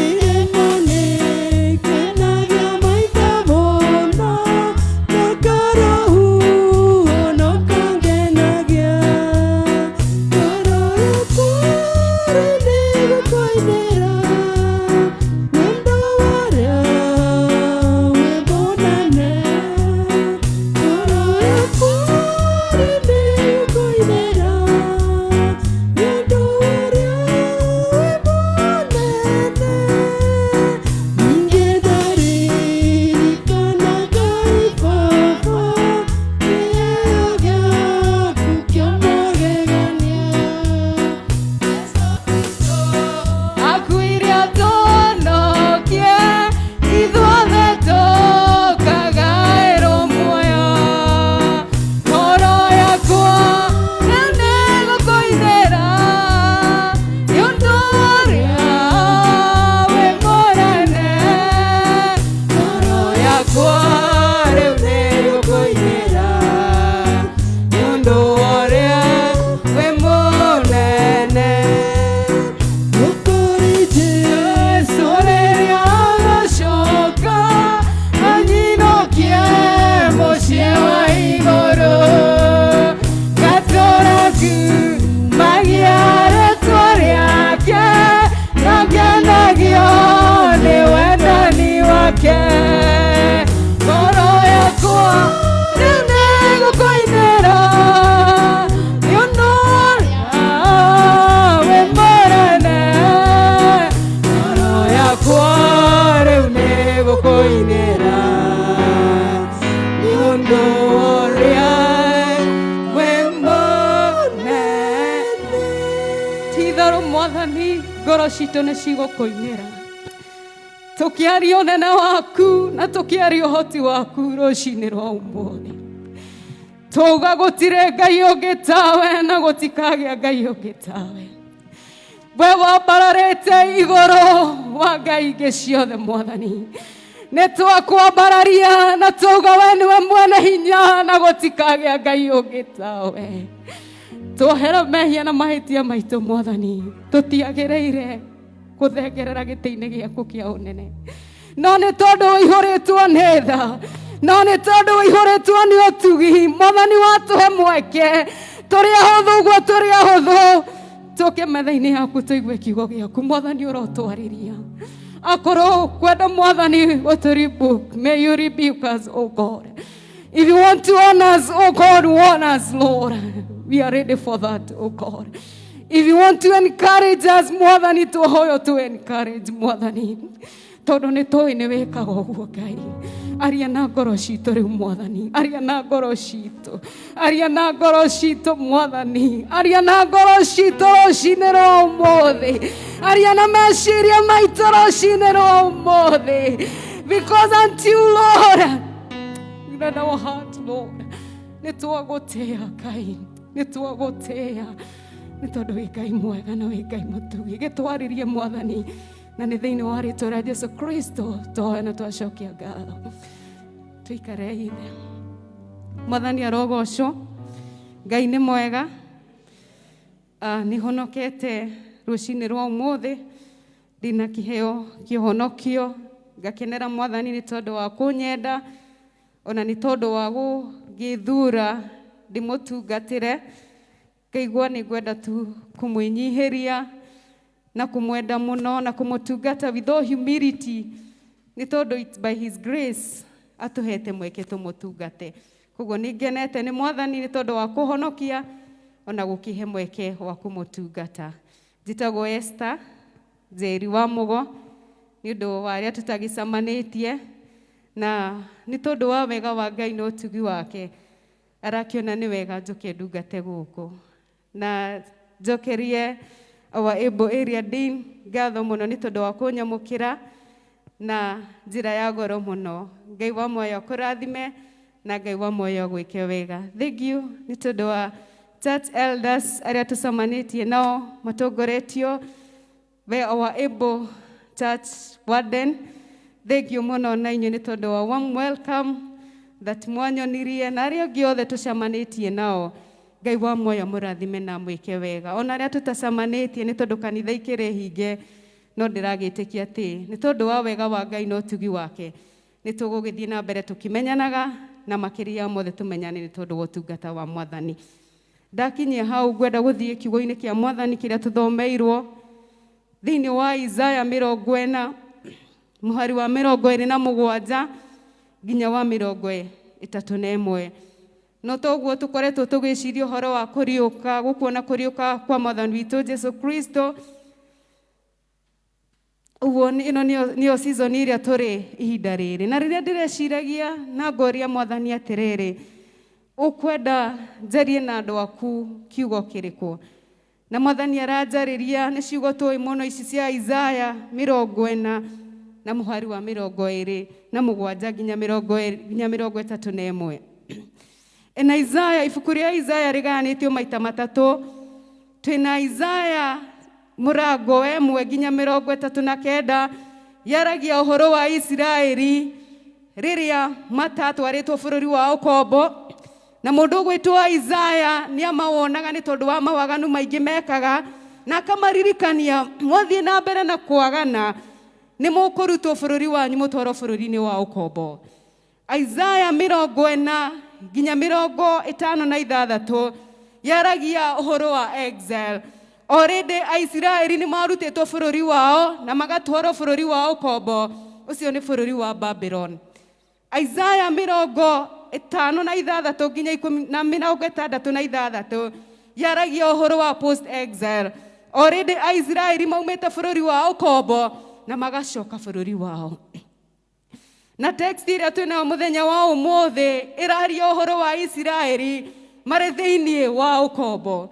Irĩma nĩikenagia maitho mũno, na karũhuho no kangenagia. Ngoro yakwa rĩu nĩĩgũkũinĩra nĩ ũndũ wa ũrĩa wĩ mũnene. Ngoro yakwa rĩu nĩĩgũkũinĩra nĩ ũndũ wa ũrĩa wĩ mũnene. Ningĩ ndaririkana Ngai Baba, kĩheo gĩaku kĩa magegania. Akuire atũhonokie ithuothe tũkagaĩrwo muoyo. Ngoro yakwa rĩu nĩĩgũkũinĩra nĩ ũndũ wa ũrĩa wĩ mũnene. Ngoro yakwa rĩu nĩĩgũkũinĩra nĩ ũndũ wa ũrĩa wĩ mũnene. Ũkũrĩ Jesũ rĩrĩa agacoka anyinũkie mũciĩ wa igũrũ, ngatũũra kumagia rĩtwa rĩake na ngenagio nĩ wendani wake. Ngoro yakwa rĩu nĩĩgũkũinĩra nĩ ũndũ wa ũrĩa wĩ mũnene. Ngoro yakwa rĩu nĩĩgũkũinĩra nĩ ũndũ wa ũrĩa wĩ mũnene. Ti-itherũ Mwathani, ngoro citũ nĩ cigũkũinĩra tũkĩaria ũnene waku na tũkĩaria ũhoti waku rũcinĩ rwa ũmũthĩ. Twauga gũtirĩ Ngai ũngĩ tawe na gũtikagĩa Ngai ũngĩ tawe. We wambararĩte igũrũ wa ngai ingĩ ciothe. Mwathani, nĩ twakwambararia na twauga we nĩwe mwene hinya na gũtikagĩa Ngai ũngĩ tawe. Tuohera mehia na mahĩtia maitũ, Mwathani, tũtiagĩrĩire. Kũthengerera gĩtĩ-inĩ gĩaku kĩa ũnene. No nĩ tondũ ũihũrĩtwo nĩ tha, no nĩ tondũ ũihũrĩtwo nĩ ũtugi, Mwathani watũhe mweke tũrĩ ahũthũ ũguo tũrĩ ahũthũ tũke metha-inĩ yaku tũigue kiugo gĩaku. Mwathani ũrotwarĩria. Akorwo kwenda Mwathani gũtũ rebuke, may you rebuke us, O God. If you want to warn us, oh God, warn us, Lord. We are ready for that, oh God. If you want to encourage us, Mwathani, tũhoyo to encourage, Mwathani. Tondũ nĩ tũĩ nĩ wĩkaga ũguo Ngai. Aria na ngoro citũ rĩu Mwathani. Aria na ngoro citũ. Aria na ngoro citũ Mwathani. Aria na ngoro citũ rũcinĩ rwa ũmũthĩ. Aria na meciria maitũ rũcinĩ rwa ũmũthĩ. Because until, Lord, let our heart, Lord, nĩ twagũtĩa Ngai, nĩ twagũtĩa nĩ tondũ wĩ Ngai mwega na wĩ Ngai mũtugi. Gĩtwarĩrie Mwathani, na nĩ thĩinĩ wa rĩtwa rĩa Jesu Kristo twahoya na twacokia ngatho. Tũikare ithe. Mwathani arogocwo. Ngai nĩ mwega. Nĩ honokete rũcinĩ rwa ũmũthĩ, ndĩna kĩheo kĩhonokio, ngakenera Mwathani nĩ tondũ wa kũnyenda, ona nĩ tondũ wa gũgĩthura ndĩmũtungatĩre. Ngaigua nĩ ngwenda tu kũmwĩnyihĩria na kũmwenda mũno na kũmũtungata with all humility, nĩ tondũ it's by his grace atũhete mweke tũmũtungate. Koguo nĩ ngenete nĩ Mwathani nĩ tondũ wa kũhonokia ona gũkĩhe mweke wa kũmũtungata. Njĩtagwo Esther Njeri wa Mũgo, nĩ ũndũ wa arĩa tũtagĩcemanĩtie, na nĩ tondũ wa wega wa Ngai na ũtugi wake arakĩona nĩ wega njũke ndungate gũkũ na njokerie our able area dean ngatho mũno nĩ tondũ wa kũnyamũkĩra na njĩra ya goro mũno. Ngai wa muoyo akũrathime na Ngai wa muoyo agwĩke wega. Thank you nĩ tondũ wa church elders arĩa tũcemanĩtie nao matongoretio by our able church warden. Thank you mũno na inyuĩ nĩ tondũ wa warm welcome that mwanyonirie, na arĩa angĩ othe tũcemanĩtie nao, Ngai wa muoyo mũrathime na mwĩke wega. Ona arĩa tũtacemanĩtie nĩ tondũ kanitha ikĩrĩ hinge, no ndĩragĩtĩkia atĩ nĩ tondũ wa wega wa Ngai na ũtugi wake nĩ tũgũgĩthiĩ na mbere tũkĩmenyanaga, na makĩria mothe tũmenyane nĩ tondũ wa ũtungata wa Mwathani. Ndakinyia hau, ngwenda gũthiĩ kiugo-inĩ kĩa Mwathani kĩrĩa tũthomeirwo thĩinĩ wa Isaya 40 mũhari wa 27 nginya wa 31. No toguo tũkoretwo tũgĩciria ũhoro wa kũriũka, gũkuona kũriũka kwa Mwathani witũ Jesu Kristo, ũguo ĩno nĩyo season ĩrĩa tũrĩ ihinda rĩrĩ. Na rĩrĩa ndĩreciragia na ngoria Mwathani atĩrĩrĩ, ũkwenda njarie na andũ aku kiugo kĩrĩkũ? Na Mwathani aranjarĩria nĩ ciugo tũĩ mũno ici cia Isaya 40 na mũhari wa 27 nginya 20 nginya 31. Na Isaya, ibuku rĩa Isaya rĩgayanĩtio maita matatũ. Twĩna Isaya mũrango wa 1 nginya 39, yaragia ũhoro wa Isiraeli rĩrĩa matatwarĩtwo bũrũri wa ũkombo, na mũndũ ũgwĩtwo Isaya nĩ amawonaga nĩ tondũ wa mawaganu maingĩ mekaga, na akamaririkania mwathiĩ na mbere na kwagana nĩ mũkũrutwo bũrũri wanyu mũtwarwo bũrũri-inĩ wa ũkombo. Isaya 40 nginya 56 yaragia ũhoro wa exile. Already Aisiraeli nĩ marutĩtwo bũrũri wao na magatwarwo bũrũri wa ũkombo, ũcio nĩ bũrũri wa Babylon. Isaya 56 nginya 10 na 66 yaragia ũhoro wa post exile. Already Aisiraeli maumĩte bũrũri wa ũkombo na magacoka bũrũri wao. Na text ĩrĩa twĩnayo mũthenya wa ũmũthĩ ĩraria ũhoro wa Isiraeli marĩ thĩinĩ wa ũkombo.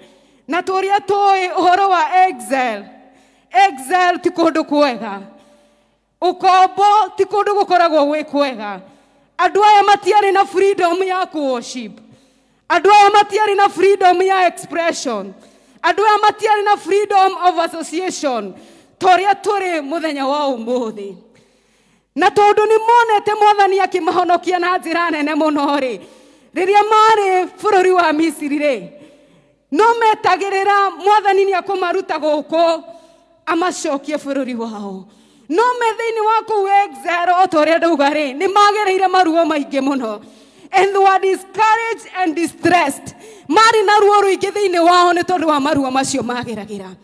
Na tũrĩa tũĩ ũhoro wa exile, exile ti kũndũ kwega, ũkombo ti kũndũ gũkoragwo gwĩ kwega. Andũ aya matiarĩ na freedom ya worship, andũ aya matiarĩ na freedom ya expression, andũ aya matiarĩ na freedom of association ta ũrĩa tũrĩ mũthenya wa ũmũthĩ. Na tondũ nĩ monete Mwathani akĩmahonokia na njĩra nene mũno rĩ, rĩrĩa marĩ bũrũri wa Misiri rĩ, no metagĩrĩra Mwathani nĩ akũmaruta gũkũ. Amacokie bũrũri wao. No me thĩinĩ wa kũu exile, o ta ũrĩa ndauga rĩ, nĩ magereire maruo maingĩ mũno. And they were discouraged and distressed. Marĩ na ruo rũingĩ thĩinĩ wao nĩ tondũ wa maruo macio mageragĩra.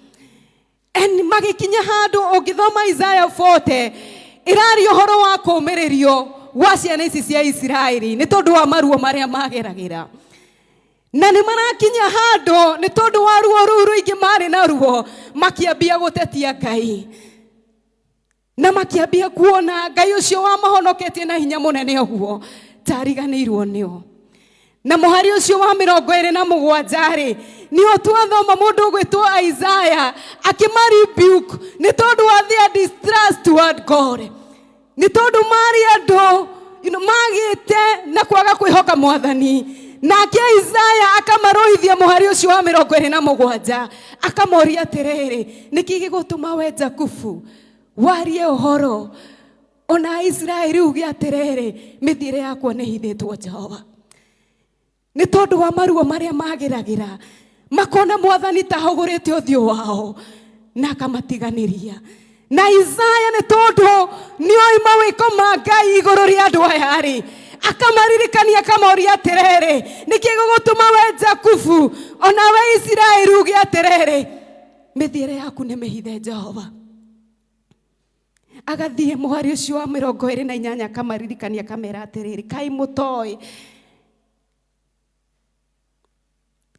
And magĩkinya handũ, ũngĩthoma Isaiah 40, ĩraria ũhoro wa kũũmĩrĩrio gwa ciana ici cia Isiraeli nĩ tondũ wa maruo marĩa mageragĩra. Na nĩ marakinya handũ, nĩ tondũ wa ruo rũu rũingĩ marĩ na ruo, makĩambia gũtetia Ngai na makĩambia kuona Ngai ũcio wamahonoketie na hinya mũnene ũguo tariganĩirwo nĩo. Na mũhari ũcio wa 27 rĩ, nĩo twathoma mũndũ ũgwĩtwo Isaiah akĩmarebuke nĩ tondũ wa their distrust toward God, nĩ tondũ marĩ andũ magĩte na kwaga kwĩhoka Mwathani. Nake Isaya akamarũithia mũhari ũcio wa 27, akamoria atĩrĩrĩ, nĩkĩ gĩgũtũma we Jakubu warie ũhoro, ona Isiraeli uge atĩrĩrĩ, mĩthiĩre yakwa nĩ hithĩtwo Jehova? Nĩ tondũ wa maruo marĩa mageragĩra, makona Mwathani ta ahũgũrĩte ũthiũ wao na akamatiganĩria. Na Isaya, nĩ tondũ nĩoĩ mawĩko ma Ngai igũrũ rĩa andũ aya rĩ, akamaririkania, akamoria atĩrĩrĩ, nĩkĩ gĩgũtũma we Jakubu, ona we Isiraeli uge atĩrĩrĩ, mĩthiĩre yaku nĩ mĩhithe Jehova? Agathiĩ mũhari ũcio wa 28, akamaririkania, akamera atĩrĩrĩ, kaĩ mũtoĩ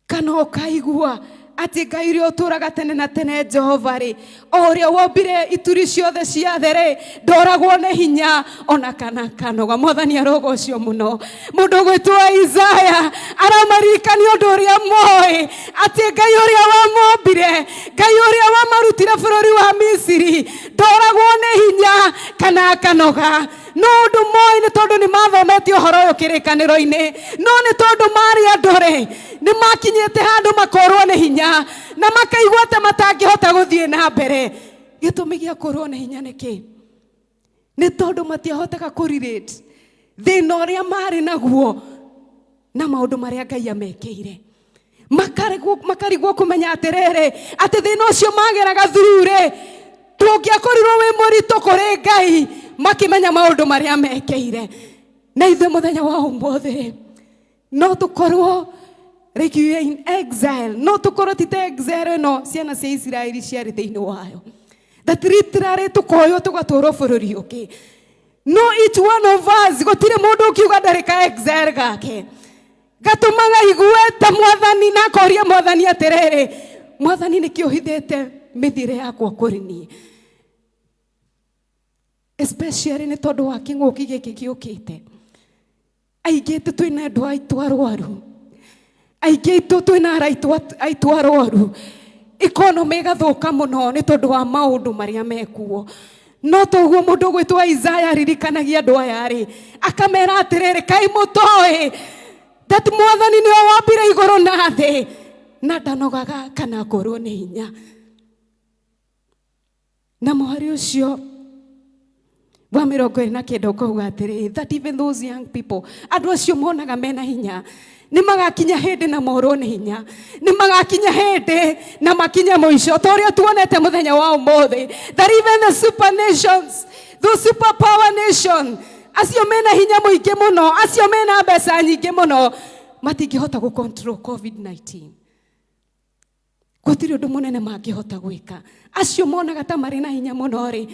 kana ũkaigua atĩ Ngai ũrĩa ũtũũraga tene na tene, Jehova rĩ, o ũrĩa wombire ituri ciothe cia thĩ rĩ, ndoragwo nĩ hinya ona kana kanoga? Mwathani arogocio mũno. Mũndũ ũgwĩtwo Isaya aramaririkania ũndũ ũrĩa moĩ, atĩ Ngai ũrĩa wamombire, Ngai ũrĩa wamarutire bũrũri wa Misiri, ndoragwo nĩ hinya kana akanoga. No ũndũ moĩ, nĩ tondũ nĩ mathomete ũhoro ũyũ kĩrĩkanĩro-inĩ, no nĩ tondũ marĩ andũ rĩ, nĩ makinyĩte handũ makorwo nĩ hinya na makaigua ta matangĩhota gũthiĩ na mbere. Gĩtũmi gĩa kũrwo nĩ hinya nĩ kĩ? Nĩ tondũ matiahotaga kũrelate thĩna ũrĩa marĩ naguo na maũndũ marĩa Ngai amekĩire. Makarigwo kũmenya atĩrĩrĩ, atĩ thĩna ũcio mageraga through rĩ, ndũngĩakorirwo wĩ mũritũ kũrĩ Ngai makĩmenya maũndũ marĩa mekĩire. Na ithuĩ mũthenya wa ũmũthĩ rĩ, no tũkorwo like you are in exile, no tũkorwo ti ta exile ĩno ciana cia Isiraeli ciarĩ thĩinĩ wayo, that literally tũkoywo tũgatwarwo bũrũri ũngĩ. No each one of us, gũtirĩ mũndũ ũkiuga ndarĩ ka exile gake gatũmaga igue ta Mwathani na akoria Mwathani atĩrĩrĩ, Mwathani, nĩkĩ ũhithĩte mĩthiĩre yakwa kũrĩ niĩ? Especially nĩ tondũ wa kĩng'ũki gĩkĩ gĩũkĩte, aingĩ aitũ twĩna andũ aitũ arwaru, aingĩ aitũ twĩna araitũ aitũ arwaru, economy ĩgathũka mũno nĩ tondũ wa maũndũ marĩa mekuo. No toguo mũndũ ũgwĩtwo Isaya aririkanagia andũ aya rĩ, akamera atĩrĩrĩ, kaĩ mũtoĩ that Mwathani nĩwe wambire igũrũ na thĩ na ndanogaga kana akorwo nĩ hinya? Na mũhari ũcio wa 29 ũkauga atĩrĩ, that even those young people, andũ acio monaga mena hinya, nĩ magakinya hĩndĩ na morwo nĩ hinya, nĩ magakinya hĩndĩ na makinye mũico, ta ũrĩa tuonete mũthenya wa ũmũthĩ, that even the super nations, those super power nation, acio mena hinya mũingĩ mũno, acio mena mbeca nyingĩ mũno, matingĩhota gũ control COVID-19. Gũtirĩ ũndũ mũnene mangĩhota gwĩka. Acio monaga ta marĩ na hinya mũno rĩ,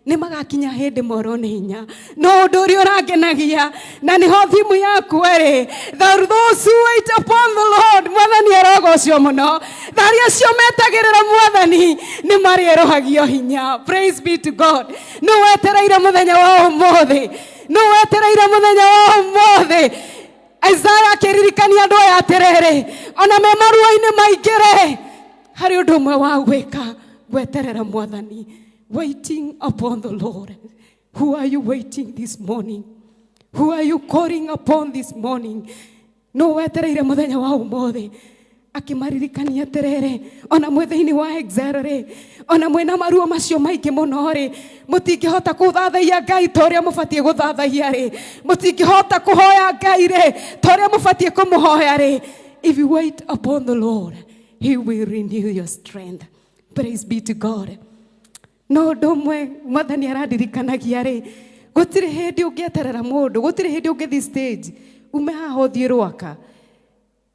nĩ magakinya hĩndĩ morwo nĩ hinya. No ũndũ ũrĩa ũrangenagia na nĩho thimu yakwa rĩ, that those who wait upon the Lord, Mwathani arogocwo mũno, arĩa acio metagĩrĩra Mwathani nĩ marĩerũhagio hinya. Praise be to God. Nĩ wetereire mũthenya wa ũmũthĩ? Nĩ wetereire mũthenya wa ũmũthĩ? Isaya akĩririkania andũ aya atĩrĩrĩ, ona me maruo-inĩ maingĩ rĩ, harĩ ũndũ ũmwe wa gwĩka, gweterera Mwathani, waiting upon the Lord. Who are you waiting this morning? Who are you calling upon this morning? No wetereire mũthenya wa ũmũthĩ? Akĩmaririkania atĩrĩrĩ, ona mwĩ thĩinĩ wa exile rĩ, ona mwĩna maruo macio maingĩ mũno rĩ, mũtingĩhota kũthathaiya Ngai ta ũrĩa mũbatiĩ gũthathaiya rĩ, mũtingĩhota kũhoya Ngai rĩ ta ũrĩa mũbatiĩ kũmũhoya rĩ, if you wait upon the Lord, he will renew your strength. Praise be to God. No ũndũ ũmwe Mwathani arandirikanagia rĩ, gũtirĩ hĩndĩ ũngĩeterera mũndũ, gũtirĩ hĩndĩ ũngĩthiĩ stage ume haha ũthiĩ Rwaka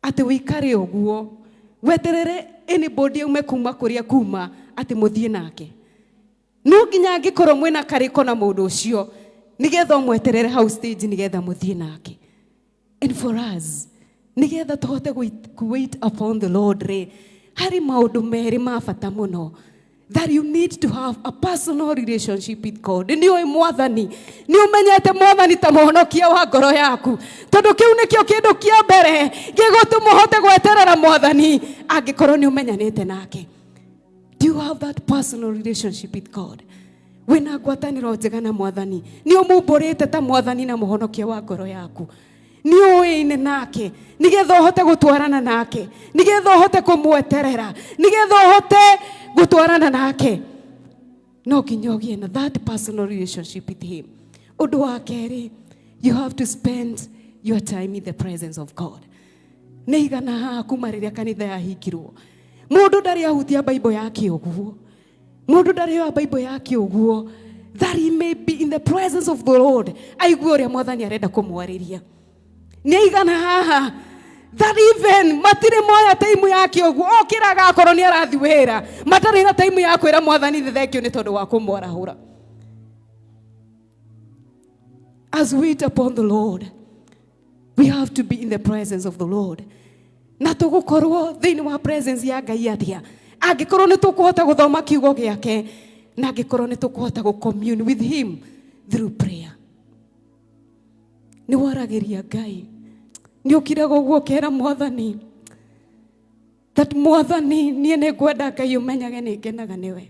atĩ wĩikare ũguo weterere anybody aume kuma kũrĩa kuma atĩ mũthiĩ nake. No nginya angĩkorwo mwĩna karĩko na mũndũ ũcio nĩgetha ũmweterere hau stage nĩgetha mũthiĩ nake. And for us, nĩgetha tũhote wait upon the Lord rĩ, harĩ maũndũ merĩ ma bata mũno that you need to have a personal relationship with God. Nĩ ũĩ Mwathani, nĩ ũmenyete Mwathani ta mũhonokia wa ngoro yaku, tondũ kĩu nĩkĩo kĩndũ kĩa mbere gĩgũtũma ũhote gweterera Mwathani angĩkorwo nĩ ũmenyanĩte nake. Do you have that personal relationship with God? Wĩna ngwatanĩro njega na Mwathani, nĩ ũmumbũrĩte ta Mwathani na mũhonokia wa ngoro yaku, nĩ ũĩine nake nĩgetha ũhote gũtwarana nake, nĩgetha ũhote kũmweterera, nĩgetha ũhote gũtwarana nake, no nginya ũgĩe na that personal relationship with him. Ũndũ wa kerĩ, you have to spend your time in the presence of God. Nĩ igana haha kuma rĩrĩa kanitha yahingirwo, mũndũ ndarĩ ahutia Bible yake ũguo, mũndũ ndarĩ oya Bible yake ũguo that he may be in the presence of the Lord, aigue ũrĩa Mwathani arenda kũmwarĩria. Nĩ igana haha that even matirĩ moya taimu yake ũguo, okĩraga akorwo nĩ arathi wĩra, matarĩ na taimu ya kwĩra Mwathani thĩ thengiũ nĩ tondũ wa kũmwarahũra. As we wait upon the Lord, we have to be in the presence of the Lord. Na tũgũkorwo thĩinĩ wa presence ya Ngai atĩa angĩkorwo nĩ tũkũhota gũthoma kiugo gĩake, na angĩkorwo nĩ tũkũhota gũ commune with him through prayer? Nĩ waragĩria Ngai, nĩ ũkiraga ũguo ũkera Mwathani that Mwathani, niĩ nĩ ngwenda Ngai ũmenyage nĩ ngenaga nĩwe,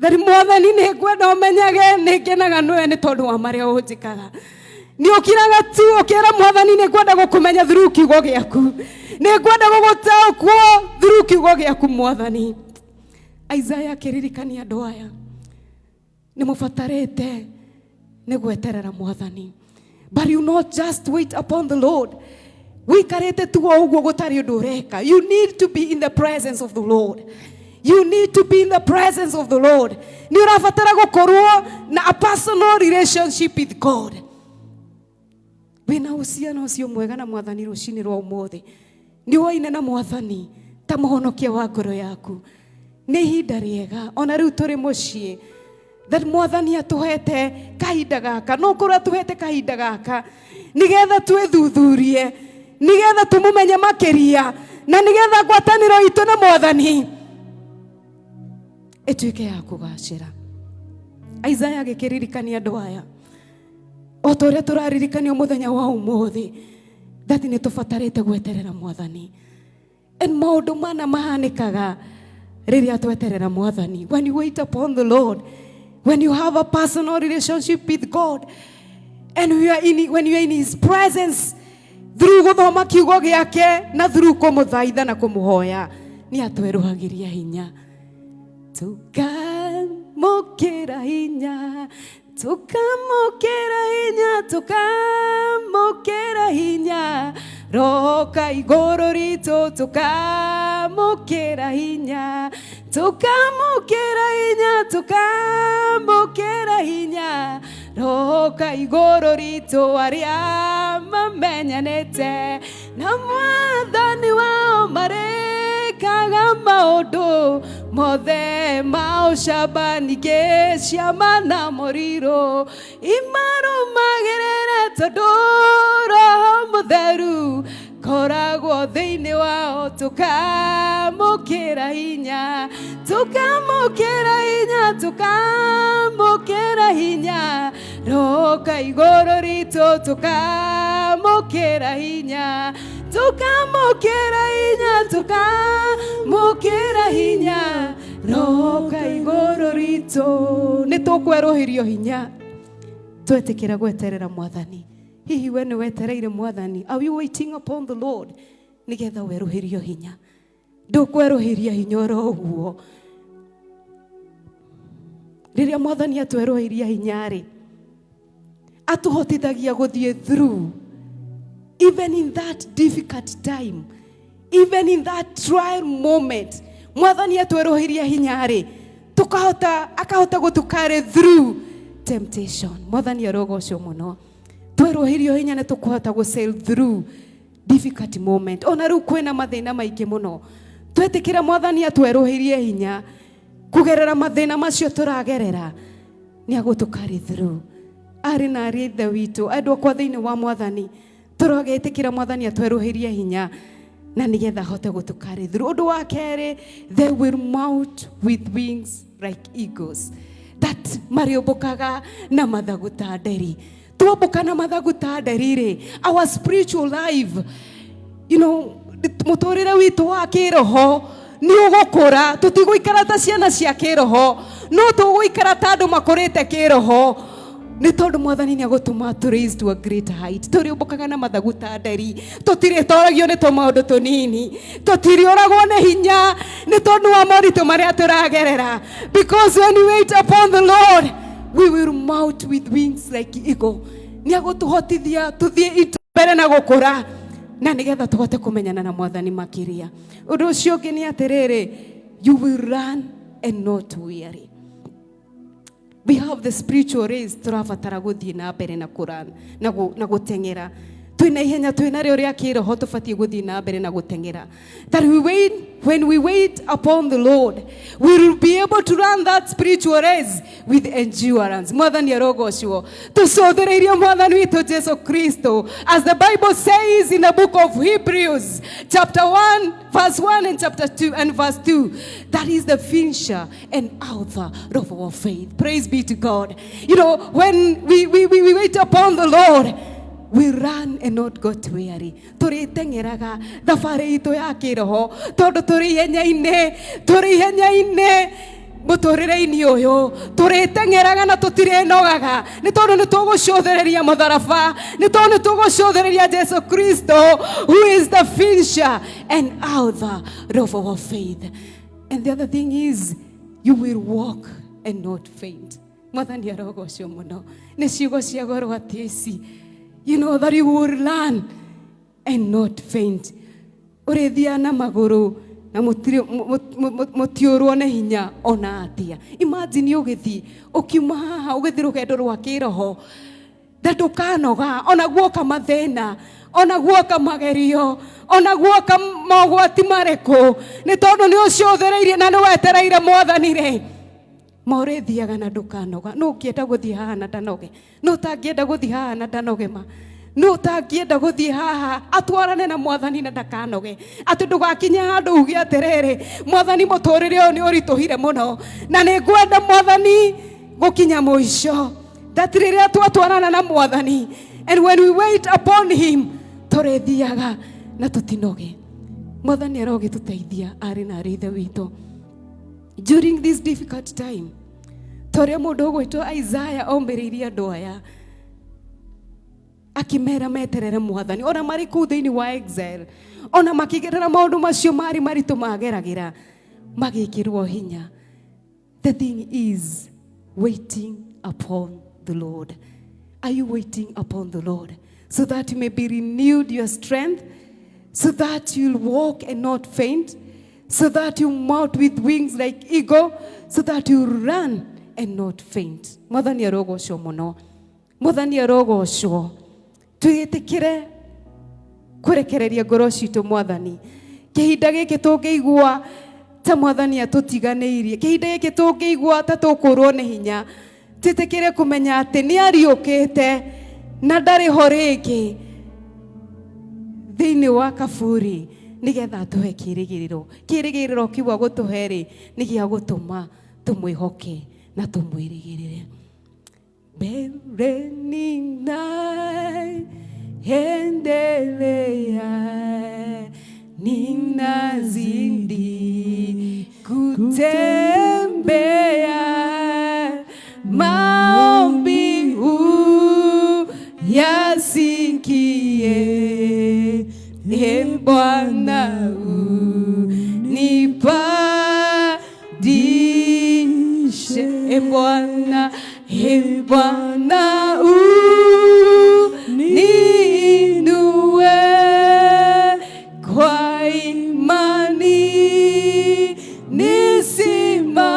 that Mwathani, nĩ ngwenda ũmenyage nĩ ngenaga nĩwe nĩ tondũ wa marĩa ũnjĩkaga. Nĩ ũkiraga tu ũkera Mwathani, nĩ ngwenda gũkũmenya through kiugo gĩaku, nĩ ngwenda gũgũtaũkwo through kiugo gĩaku, Mwathani. Isaiah akĩririkania andũ aya nĩ mũbatarĩte nĩ gweterera Mwathani. But you not just wait upon the Lord wikarĩte tu o ũguo gũtarĩ ũndũ ũreka. You need to be in the presence of the Lord. You need to be in the presence of the Lord. Nĩ ũrabatara gũkorwo na a personal relationship with God. Wĩna uhusiano ũcio mwega na Mwathani rũcinĩ rwa ũmũthĩ? Nĩ woine na Mwathani ta mũhonokia wa ngoro yaku? Nĩ ihinda rĩega ona rĩu tũrĩ mũciĩ that Mwathani atũhete kahinda gaka, no korwo atũhete kahinda gaka nĩgetha twĩthuthurie, nĩgetha tũmũmenye makĩria, na nĩgetha ngwatanĩro itũ na Mwathani ĩtuĩke ya kũgacĩra. Isaiah agĩkĩririkania andũ aya o ta ũrĩa tũraririkanio mũthenya wa ũmũthĩ that nĩ tũbatarĩte gweterera Mwathani. And maũndũ mana mahanĩkaga rĩrĩa tweterera Mwathani. When you wait upon the Lord, when you have a personal relationship with God and when you are in his presence through gũthoma kiugo gĩake na through kũmũthaitha na kũmũhoya, nĩ atwerũhagĩria hinya. Tukamũkĩra hinya, tukamũkĩra hinya, tukamũkĩra hinya, roka igũrũ ritũ. Tukamũkĩra hinya, tukamũkĩra hinya, tukamũkĩra hinya, roka igũrũ ritũ. Arĩa mamenyanĩte na Mwathani wao marĩkaga maũndũ mothe ma ũcamba, ningĩ ciama na morirũ imarũmagĩrĩra, tondũ Roho Mũtheru koragwo thĩinĩ wao. Tukamũkĩra hinya, tukamũkĩra hinya, tukamũkĩra hinya, roka igũrũ ritũ. Tukamũkĩra hinya, tukamũkĩra hinya, tukamũkĩra hinya, roka igũrũ ritũ. Nĩ tũkwerũhĩrio hinya twetĩkĩra gweterera Mwathani. Hihi we nĩ wetereire Mwathani? Are you waiting upon the Lord nĩgetha werũhĩrio hinya? Ndũkwerũhĩria hinya oro ũguo. Rĩrĩa Mwathani atwerũhĩria hinya rĩ, atũhotithagia gũthiĩ through even in that difficult time, even in that trial moment. Mwathani atwerũhĩria hinya rĩ, Tukahota akahota gũtũ carry through temptation. Mwathani arogocwo mũno. Twerũhĩrio hinya nĩ tũkũhota gũ sail through difficult moment. Ona rĩu kwĩna mathĩna maingĩ mũno, twetĩkĩra Mwathani atwerũhĩrie hinya kũgerera mathĩna macio tũragerera, nĩ agũtũ carry through. Arĩ na arĩ ithe witũ, andũ akwa thĩinĩ wa Mwathani, tũrogetĩkĩra Mwathani atwerũhĩrie hinya na nĩgetha ahote gũtũ carry through. Ũndũ wa kerĩ, they will mount with wings like eagles, that marĩũmbũkaga na mathagu ta nderi. Tuombũka na mathagu ta nderi rĩ, our spiritual life, mũtũrĩre witũ wa kĩroho nĩ ũgũkũra. Tũtigũikara ta ciana cia kĩroho, no tũgũikara ta andũ makũrĩte kĩroho, nĩ tondũ Mwathani nĩ agũtũma to raise to a great height. Tũrĩũmbũkaga na mathagu ta nderi. Tũtirĩtoragio nĩ tũmaũndũ tũnini, tũtiriũragwo nĩ hinya nĩ tondũ wa moritũ marĩa tũragerera, because when we wait upon the Lord, we will mount with wings like eagle. Nĩ agũtũhotithia tũthiĩ itu mbere na gũkũra na nĩgetha tũhote kũmenyana na Mwathani makĩria. Ũndũ ũcio ũngĩ nĩ atĩrĩrĩ, you will run and not weary. We have the spiritual race tũrabatara gũthiĩ na mbere na kũrun na gũteng'era. Twĩna ihenya twĩna rĩo rĩa kĩroho, tũbatiĩ gũthiĩ na mbere na gũteng'era, that we wait, when we wait upon the Lord, we will be able to run that spiritual race with endurance. Mwathani arogocwo. Tũcũthĩrĩirie Mwathani witũ Jesu Kristo, as the Bible says in the book of Hebrews chapter 1 verse 1 and chapter 2 and verse 2, that is the finisher and author of our faith. Praise be to God. When we wait upon the Lord, we run and not got weary. Tũrĩteng'eraga thabarĩ itũ ya kĩroho tondũ tũrĩ ihenya-inĩ, tũrĩ ihenya-inĩ mũtũrĩre-inĩ ũyũ. Tũrĩteng'eraga na tũtirĩnogaga nĩ tondũ nĩ tũgũcũthĩrĩria mũtharaba, nĩ tondũ nĩ tũgũcũthĩrĩria Jesu Kristo, who is the finisher and author of our faith. And the other thing is, you will walk and not faint. Mwathani arogocwo mũno. Nĩ ciugo cia goro atĩ ici, that you will run and not faint. Ũrĩthiaga na magũrũ na mũtiũrwo nĩ hinya ona atĩa. Imagine ũgĩthiĩ ũkiuma haha ũgĩthiĩ rũgendo rwa kĩroho na ndũkanoga, ona guoka mathĩna, ona guoka magerio, ona guoka mogwati marĩkũ, nĩ tondũ nĩ ũcũthĩrĩirie na nĩ wetereire Mwathani rĩ, ma ũrĩthiaga na ndũkanoga. No ũngĩenda gũthiĩ haha na ndanoge? No ũtangĩenda gũthiĩ haha na ndanoge? Ma no ũtangĩenda gũthiĩ haha atwarane na Mwathani na ndakanoge, atĩ ndũgakinye handũ uge atĩrĩrĩ, "Mwathani, mũtũrĩre ũyũ nĩ ũritũhire mũno na nĩ ngwenda Mwathani gũkinya mũico"? That rĩrĩa twatwarana na Mwathani, and when we wait upon him, tũrĩthiaga na tũtinoge. Mwathani arogĩtũteithia, arĩ na arĩ ithe witũ, during this difficult time, ta ũrĩa mũndũ ũgwĩtwo Isaiah omĩrĩirie andũ aya akĩmera meterere Mwathani ona marĩ kũu thĩinĩ wa exile, ona makĩgerera maũndũ macio marĩ maritũ mageragĩra, magĩkĩrwo hinya. The thing is waiting upon the Lord. Are you waiting upon the Lord so that you may be renewed your strength, so that you'll walk and not faint, so that you mount with wings like eagle, so that you run and not faint? Mwathani arogocwo mũno. Mwathani arogocwo. Twĩtĩkĩre kũrekereria ngoro citũ Mwathani kĩhinda gĩkĩ tũngĩigua ta Mwathani atũtiganĩirie, kĩhinda gĩkĩ tũngĩigua ta tũkũrwo nĩ hinya, twĩtĩkĩre kũmenya atĩ nĩ ariũkĩte na ndarĩ ho rĩngĩ thĩinĩ wa kaburi, nĩgetha atũhe kĩrĩgĩrĩro. Kĩrĩgĩrĩro kiu agũtũhe rĩ, nĩ gĩa gũtũma tũmwĩhoke na tũmwĩrĩgĩrĩre. Mbele ninaendelea, ninazidi kutembea, maombi uyasikie, e Bwana, unipandishe, e Bwana, e Bwana, uniinue kwa imani nisimame.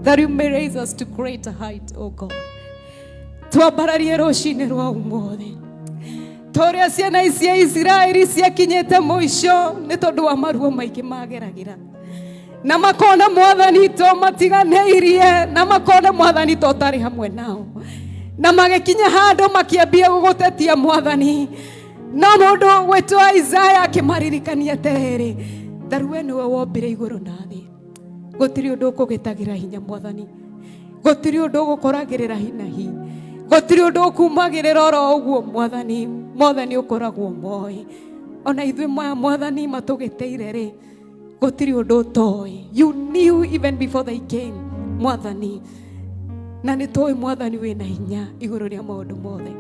That you may raise us to greater height, O God. Twambararie rũcinĩ rwa ũmũthĩ ta ũrĩa ciana ici cia Isiraeli ciakinyĩte mũico nĩ tondũ wa maruo maingĩ mageragĩra na makona Mwathani to matiganĩirie, na makona Mwathani to ũtarĩ hamwe nao, na magĩkinya handũ makĩambia gũgũtetia Mwathani. No mũndũ gwĩtwo Isaya akĩmaririkania atĩrĩrĩ, tharu we nĩwe wombire igũrũ na thĩ, gũtirĩ ũndũ ũkũgĩtagĩra hinya Mwathani, gũtirĩ ũndũ ũgũkoragĩrĩra hinahi, gũtirĩ ũndũ ũkumagĩrĩra oro ũguo Mwathani, mothe nĩ ũkoragwo moĩ. Ona ithuĩ maya Mwathani matũgĩtĩire rĩ, gũtirĩ ũndũ ũtoĩ. You knew even before they came, Mwathani, na nĩ tũĩ Mwathani wĩna hinya igũrũ rĩa maũndũ mothe.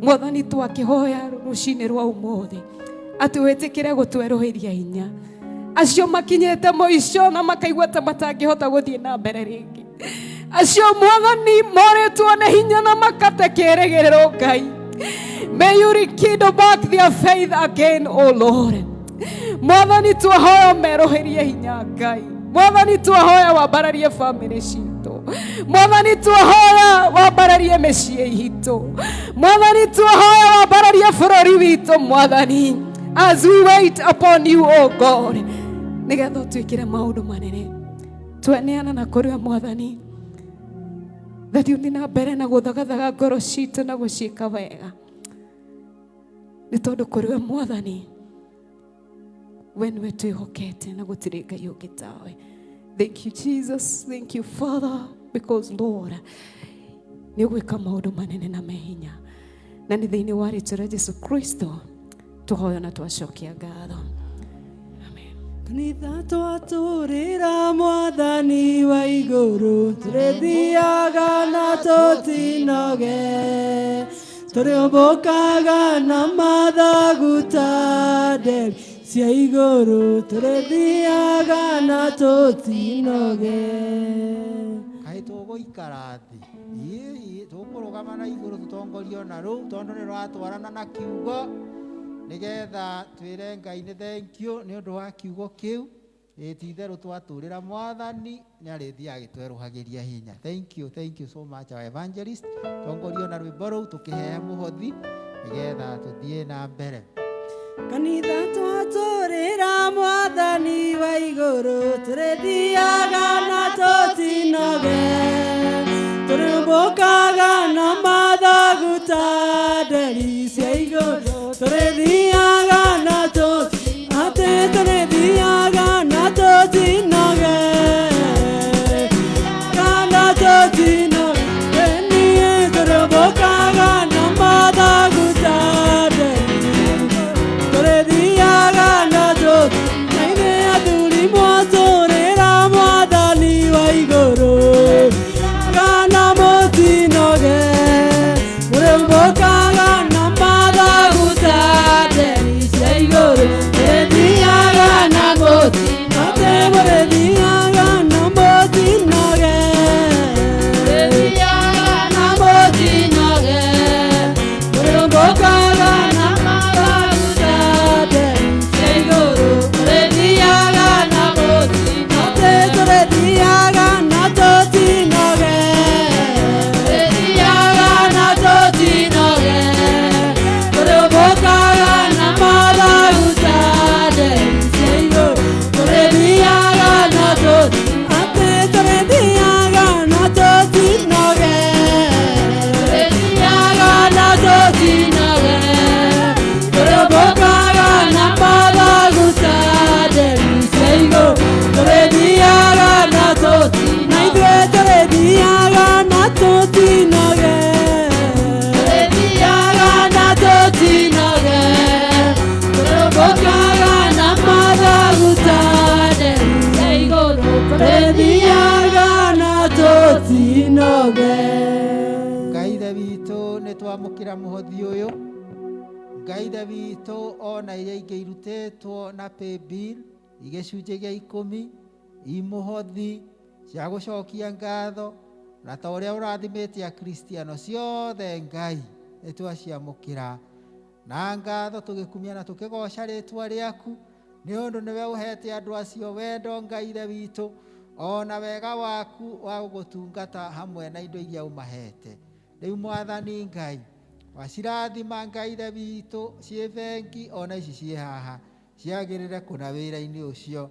Mwathani, twakĩhoya rũcinĩ rwa ũmũthĩ atĩ wĩtĩkĩre gũtwerũhĩria hinya acio makinyĩte mũico na makaigua ta matangĩhota gũthiĩ na mbere rĩngĩ, acio Mwathani morĩtwo nĩ hinya na makate kĩĩrĩgĩrĩro. Ngai, may you rekindle back their faith again, O Lord. Mwathani, twahoya merũhĩrie hinya. Ngai Mwathani, twahoya wambararie bamĩrĩ citũ. Mwathani, twahoya wambararie mĩciĩ itũ. Mwathani, twahoya wambararie bũrũri witũ. Mwathani, as we wait upon you, O God, nĩgetha ũtwĩkĩre maũndũ manene, tweneana na kũrĩ we Mwathani, that ũthiĩ na mbere na gũthagathaga ngoro citũ na gũciĩka wega, nĩ tondũ kũrĩ we Mwathani, we nĩwe twĩhokete na gũtirĩ Ngai ũngĩ tawe. Thank you, Jesus. Thank you, Father, because Lord, nĩ ũgwĩka maũndũ manene na mehinya, na nĩ thĩinĩ wa rĩtwa rĩa Jesu Kristo tũhoyo na twacokia ngatho. Amen. Kanitha, twatũrĩra Mwathani wa igũrũ, tũrĩthiaga na tũtinoge, tũrĩũmbũkaga na mathagu ta nderi cia igũrũ, tũrĩthiaga na tũtinoge. Kaĩ tũgũikara thĩ? Ĩ, tũkũrũgama na igũrũ tũtongorio na rũu, tondũ nĩ rũratwarana na kiugo, nĩgetha twĩre Ngai nĩ thank you nĩ ũndũ wa kiugo kĩu. Ĩ, ti itherũ twatũrĩra Mwathani nĩ arĩthiaga agĩtwerũhagĩria hinya. Thank you, thank you so much, our evangelist. Tongorio na rwĩmbo rũu tũkĩhea mũhothi nĩgetha tũthiĩ na mbere. Kanitha, twatũrĩra Mwathani wa igũrũ, tũrĩthiaga na tũtinoge, tũrĩũmbũkaga na mathagu ta nderi cia igũrũ, tũrĩthiaga na tũti atĩ tũrĩthiaga na tũtinoge kana tũtinoge, niĩ tũrĩũmbũkaga na mathagu ta nderi, tũrĩthiaga na tũti na ithuĩ athuri mwatũrĩra Mwathani wa igũrũ kana mũtinoge, mũrĩũmbũkaga na mathagu ta nderi cia igũrũ, tũrĩthiaga na mũti atĩ mũrĩthiaga na mũtinoge, na mũtinoge, mũrĩũmbũkaga na mathagu ta nderi cia igũrũ, tũrĩthiaga na mũtinoge atĩ tũrĩthiaga na tũtinoge, tũrĩthiaga na tũtinoge, tũrĩũmbũkaga na mathagu ta nderi cia igũrũ, tũrĩthiaga na tũti atĩ tũrĩthiaga na tũtinoge, tũrĩthiaga na tũtinoge, tũrĩũmbũkaga na mathagu ta nderi cia igũrũ, tũrĩthiaga na tũti na ithuĩ tũrĩthiaga na tũtinoge, tũrĩthiaga na tũtinoge, tũrĩũmbũkaga na mathagu ta nderi cia igũrũ, tũrĩthiaga na tũtinoge. Ngai Ithe witũ, nĩ twamũkĩra mũhothi ũyũ. Ngai Ithe witũ, ona iria ingĩ irutĩtwo na paybill, igĩcunjĩ gĩa 10, imũhothi cia gũcokia ngatho na ta ũrĩa ũrathimĩte Akristiano ciothe, Ngai, nĩ twaciamũkĩra na ngatho, tũgĩkumia na tũkĩgoca rĩtwa rĩaku, nĩ ũndũ nĩwe ũhete andũ acio wendo. Ngai Ithe witũ, Ona wega waku wa gũgũtungata hamwe na indo iria ũmahete. Rĩu Mwathani Ngai, wacirathima Ngai Ithe witũ ciĩ bengi ona ici ciĩ haha, ciagĩrĩre kũna wĩra-inĩ ũcio.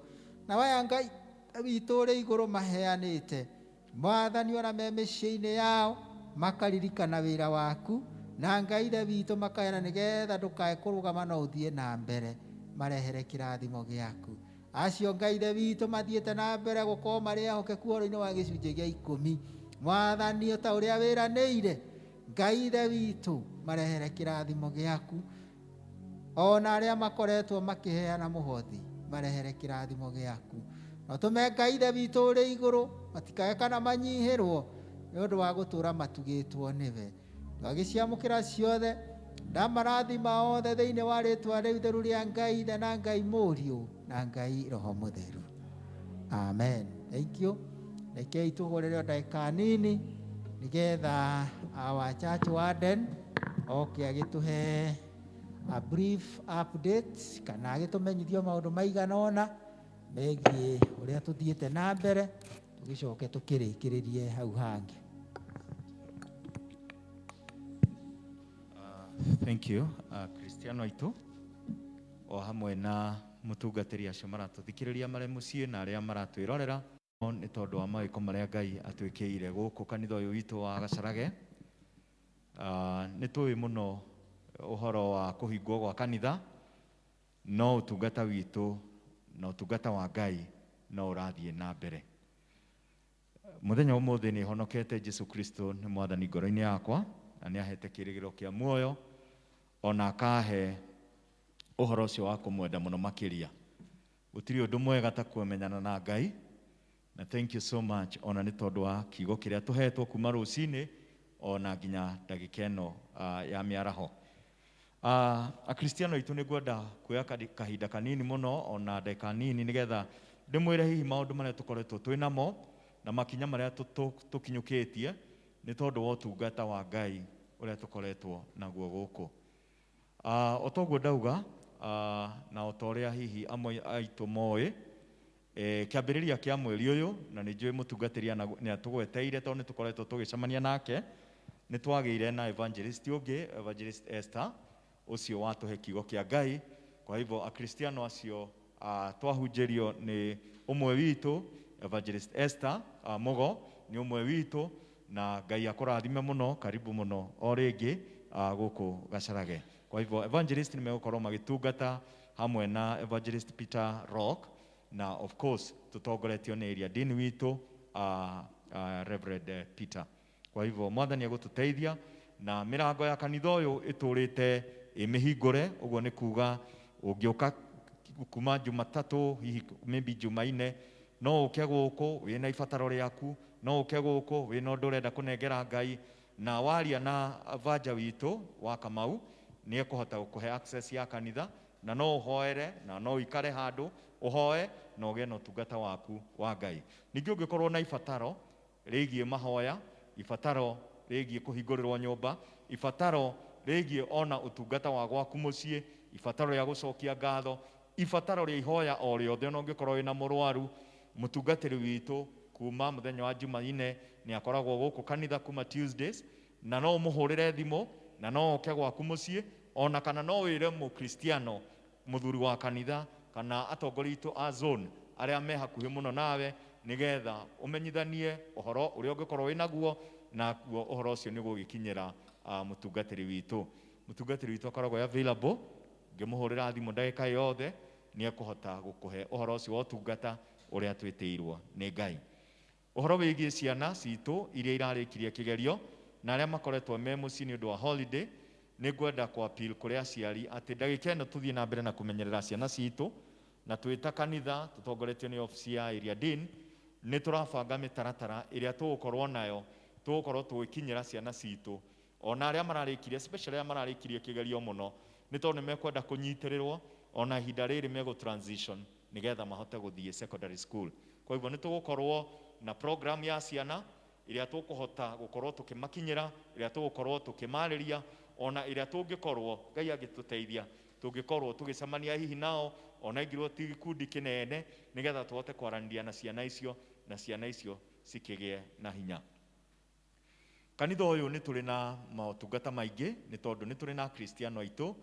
Na waya Ngai witũ ũrĩ igũrũ maheanĩte, Mwathani ona me mĩciĩ-inĩ yao makaririkana wĩra waku, na Ngai Ithe witũ makaheana nĩgetha ndũkae kũrũgama no ũthiĩ na mbere, marehere kĩrathimo gĩaku. Acio Ngai Ithe witũ mathiĩte na mbere gũkorwo marĩ ehokeku ũhoro-inĩ wa gĩcunjĩ gĩa ikũmi, Mwathani o ta ũrĩa wĩranĩire, Ngai Ithe witũ marehere kĩrathimo gĩaku. Ona arĩa makoretwo makĩheana mũhothi marehere kĩrathimo gĩaku. Na ũtũme Ngai Ithe witũ ũrĩ igũrũ matikae kana manyihĩrwo nĩ ũndũ wa gũtũũra matugĩtwo nĩwe. Twagĩciamũkĩra ciothe ndamarathima othe thĩinĩ wa rĩtwa rĩu itheru rĩa Ngai Ithe na Ngai Mũriũ na Ngai Roho Mũtheru. Amen. Thank you. Rekei tũhũrĩre o ndagĩka nini nĩgetha our church warden oke agĩtũhe a brief update kana agĩtũmenyithio maũndũ maigana ũna megiĩ ũrĩa tũthiĩte na mbere, tũgĩcoke tũkĩrĩkĩrĩrie hau hangĩ. Thank you, Kristiano aitũ o hamwe na mũtungatĩri acio maratũthikĩrĩria marĩ mũciĩ na arĩa maratwĩrorera nĩ tondũ wa mawĩko marĩa Ngai atwĩkĩire gũkũ kanitha ũyũ witũ wa Gacarage. Nĩ tũĩ mũno ũhoro wa kũhingwo gwa kanitha, no ũtungata witũ na ũtungata wa Ngai no ũrathiĩ na mbere. Mũthenya ũmũthĩ nĩ honokete Jesu Kristo nĩ mwathani ngoro-inĩ yakwa na nĩ ahete kĩĩrĩgĩrĩro kĩa muoyo ona akahe ũhoro ũcio wa kũmwenda mũno makĩria. Gũtirĩ ũndũ mwega ta kũmenyana na Ngai, na thank you so much ona nĩ tondũ wa kiugo kĩrĩa tũhetwo kuma rũcinĩ ona nginya ndagĩka ĩno ya mĩaraho. Akristiano aitũ nĩ ngwenda kuoya kahinda kanini mũno ona ndagĩka nini nĩgetha ndĩmwĩre hihi maũndũ marĩa tũkoretwo twĩ namo na makinya marĩa tũkinyũkĩtie nĩ tondũ wa ũtungata wa Ngai ũrĩa tũkoretwo naguo gũkũ. O toguo ndauga, na o ta ũrĩa hihi amwe aitũ moĩ, kĩambĩrĩria kĩa mweri ũyũ, na nĩ njũĩ mũtungatĩri nĩ atũgweteire tondũ nĩ tũkoretwo tũgĩcemania nake, nĩ twagĩire na evangelist ũngĩ, Evangelist Esther, ũcio watũhe kiugo kĩa Ngai. Kwa hivyo Akristiano acio twahunjĩrio nĩ ũmwe witũ, Evangelist Esther Mugo nĩ ũmwe witũ, na Ngai akũrathime mũno, karibu mũno o rĩngĩ gũkũ Gacarage. Kwa hivyo evangelist nĩ megũkorwo magĩtungata hamwe na Evangelist Peter Rock, na of course tũtongoretio nĩ area dean witũ, Reverend Peter. Kwa hivyo Mwathani egũtũteithia na mĩrango ya kanitha ũyũ ĩtũrĩte ĩmĩhingũre, ũguo nĩ kuga ũngĩũka kuma Jumatatũ hihi maybe Jumaine, no ũke gũkũ wĩna ibataro rĩaku, no ũke gũkũ wĩna ũndũ ũrenda kũnengera Ngai, na waria na banja witũ wa Kamau nĩ ekũhota gũkũhe access ya kanitha, na no ũhoere na no ũikare handũ ũhoe na ũgĩe na ũtungata waku wa Ngai. Ningĩ ũngĩkorwo na ibataro rĩgiĩ mahoya, ibataro rĩgiĩ kũhingũrĩrwo nyũmba, ibataro rĩgiĩ ona ũtungata wa gwaku mũciĩ, ibataro rĩa gũcokia ngatho, ibataro rĩa ihoya o rĩothe, ona ũngĩkorwo wĩna mũrwaru, mũtungatĩri witũ kuma mũthenya wa Jumaine nĩ akoragwo gũkũ kanitha kuma Tuesdays, na no ũmũhũrĩre thimũ na no ũke gwaku mũciĩ, ona kana no wĩre mũkristiano mũthuri wa kanitha kana atongoria aitũ a zone arĩa me hakuhĩ mũno nawe, nĩgetha ũmenyithanie ũhoro ũrĩa ũngĩkorwo wĩ naguo, naguo ũhoro ũcio nĩ ũgũgĩkinyĩra mũtungatĩri witũ. Mũtungatĩri witũ akoragwo available, ngĩmũhũrĩra thimũ ndagĩka yothe nĩ ekũhota gũkũhe ũhoro ũcio wa ũtungata ũrĩa twĩtĩirwo nĩ Ngai. Ũhoro wĩgiĩ ciana citũ iria irarĩkirie kĩgerio na arĩa makoretwo me mũciĩ nĩ ũndũ wa holiday, nĩ ngwenda kũ appeal kũrĩ aciari atĩ ndagĩka ĩno tũthiĩ na mbere na kũmenyerera ciana citũ, na twĩ ta kanitha tũtongoretio nĩ obici ya area dean, nĩ tũrabanga mĩtaratara ĩrĩa tũgũkorwo nayo, tũgũkorwo tũgĩkinyĩra ciana citũ ona arĩa mararĩkirie, especially arĩa mararĩkirie kĩgerio mũno, nĩ tondũ nĩ mekwenda kũnyitĩrĩrwo ona ihinda rĩrĩ megũ transition nĩgetha mahote gũthiĩ secondary school. Kwa hivyo nĩ tũgũkorwo na program ya ciana ĩrĩa tũkũhota gũkorwo tũkĩmakinyĩra, ĩrĩa tũgũkorwo tũkĩmarĩria, ona ĩrĩa tũngĩkorwo Ngai angĩtũteithia tũngĩkorwo tũgĩcemania hihi nao ona ingĩrwo ti gĩkundi kĩnene, nĩgetha tũhote kwaranĩria na ciana icio Na ciana icio cikĩgĩe na hinya. Kanitha ũyũ nĩ tũrĩ na motungata maingĩ, nĩ tondũ nĩ tũrĩ na Akristiano aitũ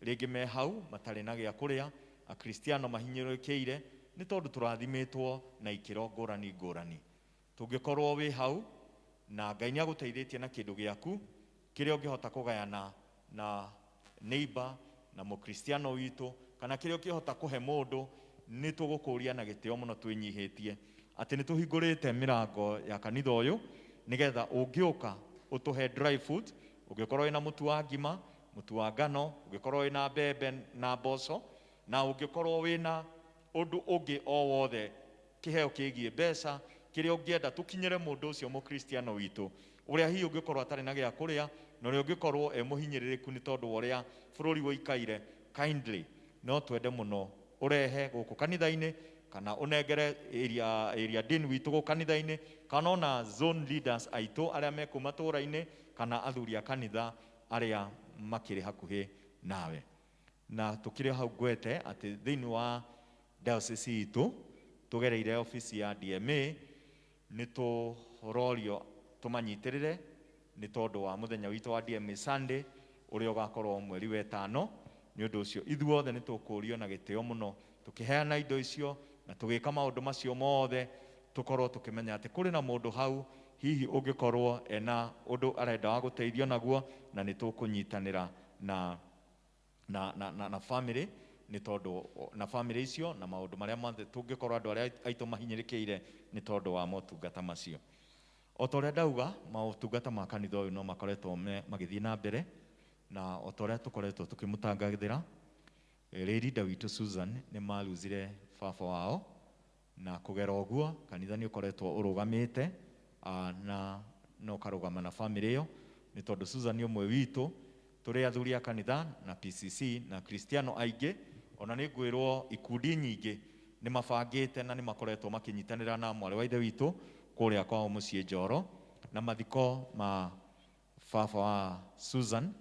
rĩngĩ me hau matarĩ na gĩa kũrĩa, Akristiano mahinyĩrĩkĩire, nĩ tondũ tũrathimĩtwo na ikĩro ngũrani ngũrani. Tũngĩkorwo wĩ hau na Ngai nĩ agũteithĩtie na kĩndũ gĩaku kĩrĩa ũngĩhota kũgayana na neighbor na mũkristiano witũ, kana kĩrĩa ũngĩhota kũhe mũndũ, nĩ tũgũkũria na gĩtĩo mũno twĩnyihĩtie atĩ nĩ tũhingũrĩte mĩrango ya kanitha ũyũ nĩgetha ũngĩũka ũtũhe dry food, ũngĩkorwo wĩna mũtu wa ngima, mũtu wa ngano, ũngĩkorwo wĩna mbembe na mboco, na ũngĩkorwo wĩna ũndũ ũngĩ o wothe, kĩheo kĩgiĩ mbeca, kĩrĩa ũngĩenda tũkinyĩre mũndũ ũcio mũkristiano witũ ũrĩa hihi ũngĩkorwo atarĩ na gĩa kũrĩa, na ũrĩa ũngĩkorwo e mũhinyĩrĩrĩku nĩ tondũ wa ũrĩa bũrũri ũikaire, kindly no twende mũno ũrehe gũkũ kanitha-inĩ, kana ũnengere area dean witũ gũkũ kanitha-inĩ, kana ona zone leaders aitũ arĩa me kũu matũũra-inĩ, kana athuri a kanitha arĩa makĩrĩ hakuhĩ nawe. Na tũkĩrĩ hau ngwete atĩ thĩinĩ wa diocese itũ tũgereire ofici ya DMA nĩ tũrorio tũmanyitĩrĩre nĩ tondũ wa mũthenya witũ wa DMA Sunday ũrĩa ũgakorwo mweri wa ĩtano. Nĩ ũndũ ũcio ithuothe nĩ tũkũrio na gĩtĩo mũno tũkĩheana indo icio na tũgĩka maũndũ macio mothe, tũkorwo tũkĩmenya atĩ kũrĩ na mũndũ hau hihi ũngĩkorwo ena ũndũ arenda wa gũteithio naguo, na nĩ tũkũnyitanĩra na family, nĩ tondũ na family icio na maũndũ marĩa mothe tũngĩkorwo andũ arĩa aitũ mahinyĩrĩkĩire nĩ tondũ wa motungata macio. O ta ũrĩa ndauga, motungata ma kanitha ũyũ no makoretwo magĩthiĩ na mbere, na o ta ũrĩa tũkoretwo tũkĩmũtangathĩra, leader witũ Susan nĩ maruzire baba wao, na kũgera ũguo kanitha nĩ ũkoretwo ũrũgamĩte, na no ũkarũgama na family ĩyo, nĩ tondũ Susan nĩ ũmwe witũ, tũrĩ athuri a kanitha na PCC na Kristiano aingĩ, ona nĩ ngwĩrwo ikundi nyingĩ nĩ mabangĩte na nĩ makoretwo makĩnyitanĩra na mwarĩ wa ithe witũ kũrĩa kwao mũciĩ Njoro, na mathiko ma baba wa Susan,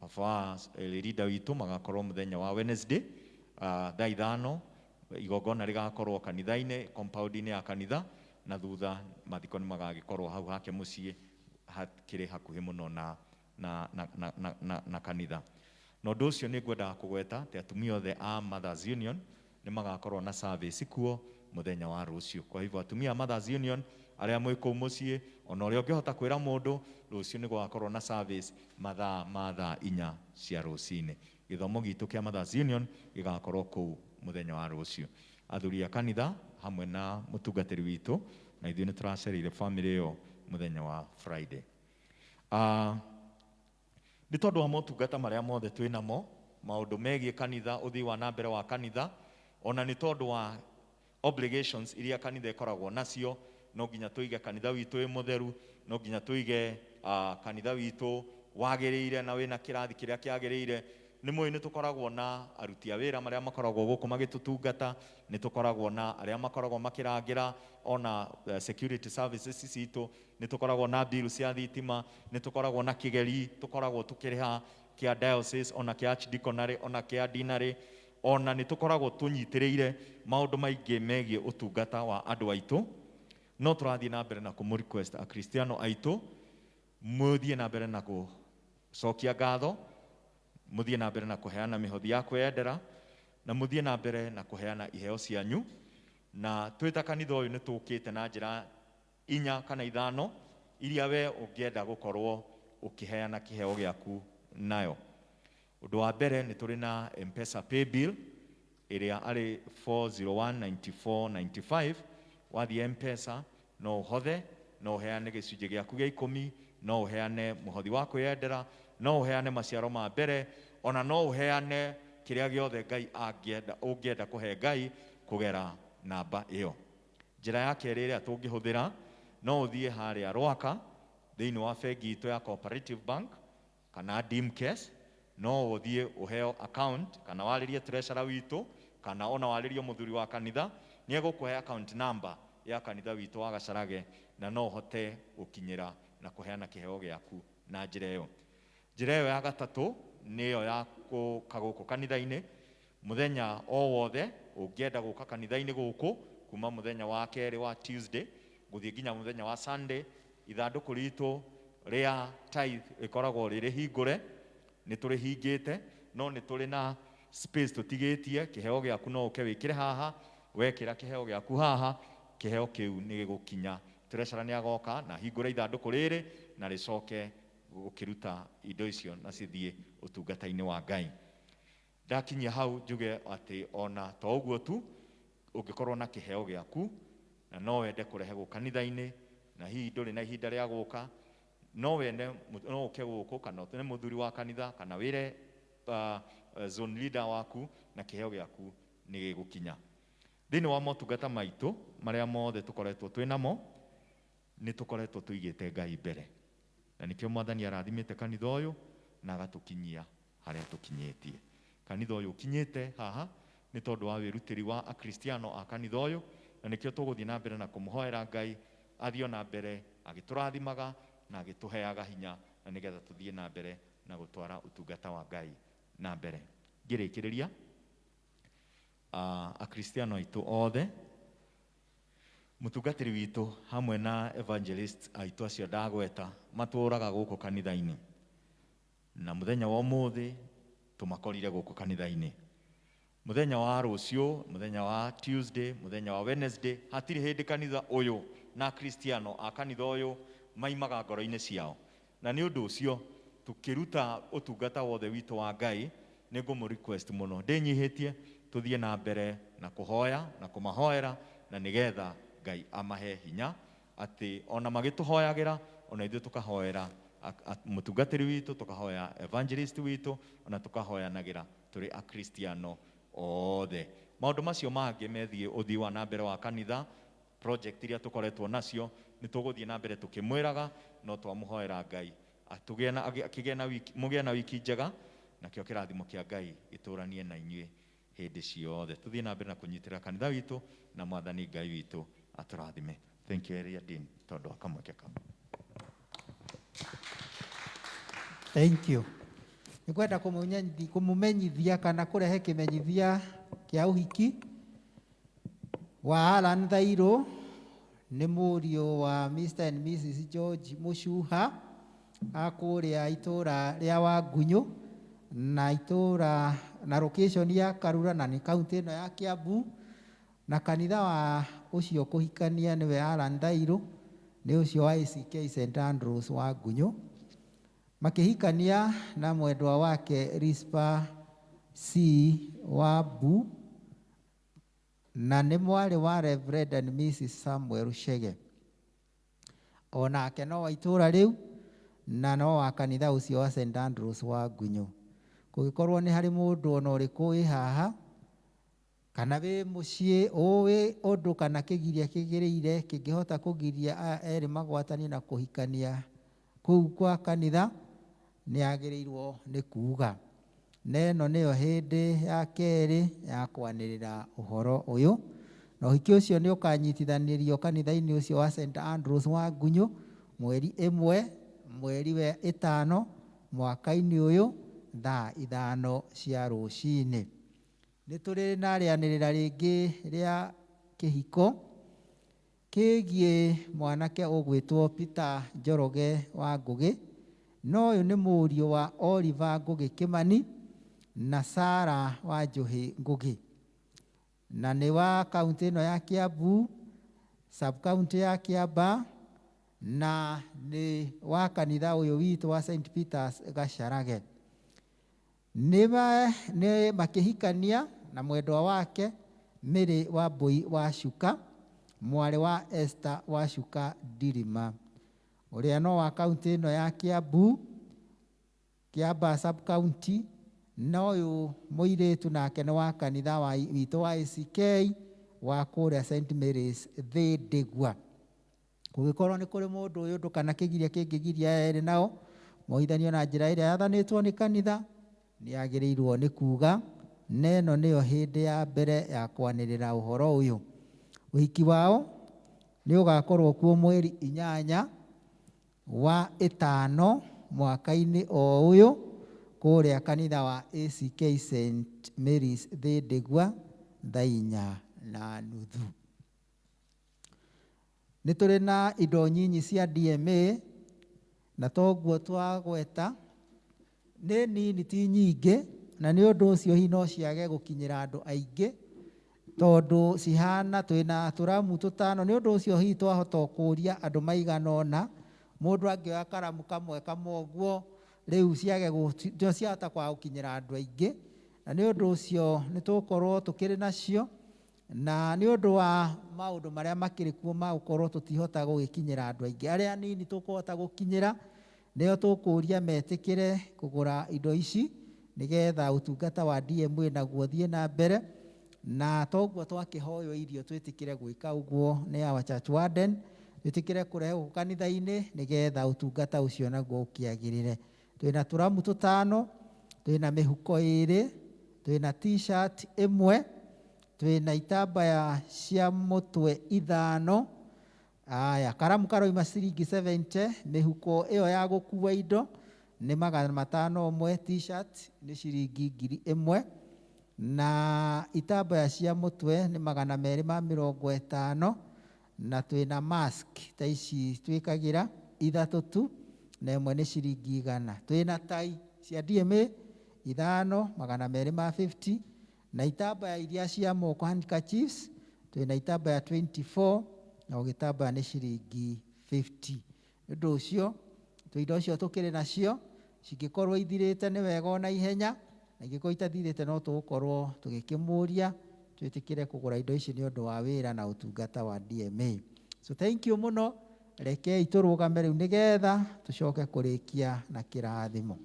baba wa leader witũ, magakorwo mũthenya wa Wednesday, thaa 5, igongona rĩgakorwo kanitha-inĩ, compound-inĩ ya kanitha, na thutha mathiko nĩ magagĩkorwo hau hake mũciĩ hakĩrĩ hakuhĩ mũno na kanitha. Na ũndũ ũcio nĩ ngwendaga kũgweta atĩ atumia othe a Mothers Union nĩ magakorwo na service kuo mũthenya wa rũciũ. Kwa hivyo atumia a Mothers Union arĩa mwĩ kũu mũciĩ, ona ũrĩa ũngĩhota kwĩra mũndũ, rũciũ nĩ gũgakorwo na service mathaa ma thaa 4 cia rũcinĩ. Gĩthomo gitũ kĩa Mothers Union gĩgakorwo kũu mũthenya wa rũciũ. Athuri a kanitha hamwe na mũtungatĩri witũ, na ithuĩ nĩ tũracereire family ĩyo mũthenya wa Friday. Nĩ tondũ wa motungata marĩa mothe twĩ namo, maũndũ megiĩ kanitha, ũthii wa na mbere wa kanitha, ona nĩ tondũ wa obligations iria kanitha ĩkoragwo nacio, no nginya tũige kanitha witũ wĩ mũtheru, no nginya tũige kanitha witũ wagĩrĩire na wĩna kĩrathi kĩrĩa kĩagĩrĩire. Nĩ mũĩ nĩ tũkoragwo na aruti a wĩra marĩa makoragwo gũkũ magĩtũtungata, nĩ tũkoragwo na arĩa makoragwo makĩrangĩra ona security services citũ, nĩ tũkoragwo na bill cia thitima, nĩ tũkoragwo na kĩgeri tũkoragwo tũkĩrĩha kĩa diocese, ona kĩa archdeaconry, ona kĩa deanery, ona nĩ tũkoragwo tũnyitĩrĩire maũndũ maingĩ megiĩ ũtungata wa andũ aitũ. No tũrathiĩ na mbere na kũmũ request Akristiano aitũ mũthiĩ na mbere na gũcokia ngatho, mũthiĩ na mbere na kũheana mĩhothi ya kwĩyendera, na mũthiĩ na mbere na kũheana iheo cianyu. Na twĩ ta kanitha ũyũ nĩ tũkĩte na njĩra 4 kana 5 iria we ũngĩenda gũkorwo ũkĩheana kĩheo gĩaku nayo. Ũndũ wa mbere nĩ tũrĩ na M-Pesa paybill ĩrĩa arĩ 4019495. Wathiĩ M-Pesa no ũhothe, no ũheane gĩcunjĩ gĩaku gĩa 10, no ũheane mũhothi wa kwĩyendera, no ũheane maciaro ma mbere, ona no ũheane kĩrĩa gĩothe Ngai angĩenda, ũngĩenda kũhe Ngai kũgera namba ĩyo. Njĩra ya kerĩ ĩrĩa tũngĩhũthĩra, no ũthiĩ harĩa Rwaka thĩinĩ wa bengi itũ ya Cooperative Bank kana Dimcase, no ũthiĩ ũheo account kana warĩrie treasurer witũ kana ona warĩrie mũthuri wa kanitha, nĩ egũkũhe account number ya kanitha witũ wa Gacharage, na no ũhote gũkinyĩra na kũheana kĩheo gĩaku na njĩra ĩyo. Njĩra ĩyo ya gatatũ nĩyo ya gũka gũkũ kanitha-inĩ mũthenya o wothe ũngĩenda gũka kanitha-inĩ gũkũ kuma mũthenya wa kerĩ wa Tuesday Gũthiĩ nginya mũthenya wa Sunday, ithandũkũ ritũ rĩa tithe rĩkoragwo rĩrĩ hingũre, nĩ tũrĩhingĩte, no nĩ tũrĩ na space tũtigĩtie. Kĩheo gĩaku no ũke wĩkĩre haha, wekĩra kĩheo gĩaku haha, kĩheo kĩu nĩ gĩgũkinya. Treasurer nĩ agoka na hingũre ithandũkũ rĩrĩ na rĩcoke gũkĩruta indo icio na cithiĩ ũtungata-inĩ wa Ngai. Ndakinyia hau njuge atĩ ona to ũguo tu, ũngĩkorwo na kĩheo gĩaku na no wende kũrehe gũkũ kanitha-inĩ, na hihi ndũrĩ na ihinda rĩa gũka, no wende no ũke gũkũ kana ũtũme mũthuri wa kanitha kana wĩre zone leader waku, na kĩheo gĩaku nĩ gĩgũkinya. Thĩinĩ wa motungata maitũ marĩa mothe tũkoretwo twĩ namo, nĩ tũkoretwo tũigĩte Ngai mbere, na nĩkĩo Mwathani arathimĩte kanitha ũyũ na agatũkinyia harĩa tũkinyĩtie. Kanitha ũyũ ũkinyĩte haha nĩ tondũ wa wĩrutĩri wa Akristiano a kanitha ũyũ, na nĩkĩo tũgũthiĩ na mbere na kũmũhoera Ngai athiĩ na mbere agĩtũrathimaga na agĩtũheaga hinya, na nĩgetha tũthiĩ na mbere na gũtwara ũtungata wa Ngai na mbere. Ngĩrĩkĩrĩria, Akristiano aitũ othe, mũtungatĩri witũ hamwe na evangelist aitũ acio ndagweta matũraga gũkũ kanitha-inĩ, na mũthenya wa ũmũthĩ tũmakorire gũkũ kanitha-inĩ. Mũthenya wa rũciũ, mũthenya wa Tuesday, mũthenya wa Wednesday, hatirĩ hĩndĩ kanitha ũyũ na Akristiano a kanitha ũyũ maimaga ngoro-inĩ ciao. Na nĩ ũndũ ũcio tũkĩruta ũtungata wothe witũ wa Ngai, nĩ ngũmũ request mũno ndĩnyihĩtie tũthiĩ na mbere na kũhoya na kũmahoera, na nĩgetha Ngai amahe hinya atĩ ona magĩtũhoyagĩra, ona ithuĩ tũkahoera mũtungatĩri witũ, tũkahoya evangelist witũ, ona tũkahoyanagĩra tũrĩ Akristiano othe. Maũndũ macio mangĩ methiĩ ũthii wa na mbere wa kanitha, project iria tũkoretwo nacio, nĩ tũgũthiĩ na mbere tũkĩmwĩraga, no twamũhoera Ngai atũgĩe na, akĩgĩe na wiki, mũgĩe na wiki njega, nakĩo kĩrathimo kĩa Ngai gĩtũranie na inyuĩ hĩndĩ ciothe. Tũthiĩ na mbere na kũnyitĩrĩra kanitha witũ, na Mwathani Ngai witũ atũrathime. Thank you, Area Dean, tondũ wa kamweke kau. Thank you. Nĩngwenda kũmũmenyithia kana kũrehe kĩmenyithia kĩa ũhiki wa Alan Thairũ, nĩ mũriũ wa Mr and Mrs George Mũcuha a kũrĩa itũra rĩa Wangunyũ, na itũra na location ya Karura, na nĩ kaunti ĩno ya Kiambu, na kanitha wa ũcio kũhikania nĩwe Alan Thairũ, nĩ ũcio wa ACK St Andrews Wangunyũ. Makĩhikania na mwendwa wake Rispa C wa Bu, na nĩ mwarĩ wa Reverend and Mrs Samuel Chege. Onake no wa itũra rĩu, na no wa kanitha ũcio wa St Andrews Wangunyũ. Kũngĩkorwo nĩ harĩ mũndũ ona ũrĩkũ wĩ haha, kana wĩ mũciĩ ũĩ ũndũ kana kĩgiria kĩgĩrĩire kĩngĩhota kũgiria aya erĩ magwatanie na kũhikania kũu kwa kanitha, nĩ agĩrĩirwo nĩ kuuga. Na ĩno nĩyo hĩndĩ ya kerĩ ya kwanĩrĩra ũhoro ũyũ. Na ũhiki ũcio nĩ ũkanyitithanĩrio kanitha-inĩ ũcio wa St Andrews Wangunyũ mweri 1 mweri wa 5 mwaka-inĩ ũyũ thaa 5 cia rũcinĩ. Nĩ tũrĩ na rĩanĩrĩra rĩngĩ rĩa kĩhiko kĩgiĩ mwanake ũgwĩtwo Peter Njoroge wa Ngũgĩ, na ũyũ nĩ mũriũ wa Oliver Ngũgĩ Kĩmani na Sarah wa Njũhĩ Ngũgĩ, na nĩ wa kaunti ĩno ya Kiambu, sub county ya Kiambaa, na nĩ wa kanitha ũyũ witũ wa St Peters Gacharage. Nĩ makĩhikania na mwendwa wake Mary wa Mbui wa Cuka, mwarĩ wa Esther wa Cuka Ndirima, ũrĩa no wa kaunti ĩno ya Kiambu, Kiambaa sub county, na ũyũ mũirĩtu nake nĩ wa kanitha witũ wa ACK wa kũrĩa St Mary's Thĩndĩgua. Kũngĩkorwo nĩ kũrĩ mũndũ ũyũ ũndũ kana kĩgiria kĩngĩgiria aya erĩ nao moithanio na njĩra ĩrĩa yathanĩtwo nĩ kanitha, nĩ agĩrĩirwo nĩ kuuga, na ĩno nĩyo hĩndĩ ya mbere ya kwanĩrĩra ũhoro ũyũ. Ũhiki wao nĩ ũgakorwo kuo mweri 8 wa 5 mwaka-inĩ o ũyũ kũrĩa kanitha wa ACK St Mary's Thĩndĩgua thaa 4:30. Nĩ tũrĩ na indo nyinyi cia DMA na toguo twagweta nĩ nini ti nyingĩ, na nĩ ũndũ ũcio hihi no ciage gũkinyĩra andũ aingĩ tondũ cihana twĩna tũramu tũtano. Nĩ ũndũ ũcio hihi twahota kũũria andũ maigana ũna, mũndũ angĩoya karamu kamwe kamwe ũguo, rĩu ciage ciahota kwaga gũkinyĩra andũ aingĩ, na nĩ ũndũ ũcio nĩ tũgũkorwo tũkĩrĩ nacio, na nĩ ũndũ wa maũndũ marĩa makĩrĩ kuo ma gũkorwo tũtihota gũgĩkinyĩra andũ aingĩ. Arĩa anini tũkũhota gũkinyĩra nĩo tũkũria metĩkĩre kũgũra indo ici nĩgetha ũtungata wa DMA naguo ũthiĩ na mbere. Na toguo twakĩhoywo irio twĩtĩkĩre gwĩka ũguo nĩ our church warden, twĩtĩkĩre kũrehe gũkũ kanitha-inĩ nĩgetha ũtungata ũcio naguo ũkĩagĩrĩre. Twĩna tũramu tũtano, twĩna mĩhuko ĩrĩ, twĩna t-shirt ĩmwe, twĩna itambaya cia mũtwe ithano. Aya, karamu karoima ciringi 70, mĩhuko ĩyo ya gũkua indo nĩ 500 ũmwe, t-shirt nĩ ciringi 1000, na itambaya cia mũtwe nĩ 250, na twĩna mask ta ici twĩkagĩra ithatũ tu, na ĩmwe nĩ ciringi 100. Twĩna tai cia DMA ithano 250, na itambaya iria cia moko handkerchiefs twĩna itambaya 24, na o gĩtambaya nĩ ciringi 50. Nĩ ũndũ ũcio indo icio tũkĩrĩ nacio cingĩkorwo ithirĩte nĩ wega ona ihenya, na ingĩkorwo itathirĩte no tũgũkorwo tũgĩkĩmũria twĩtĩkĩre kũgũra indo ici nĩ ũndũ wa wĩra na ũtungata wa DMA. So thank you mũno. Rekei tũrũgame rĩu nĩgetha tũcoke kũrĩkia na kĩrathimo.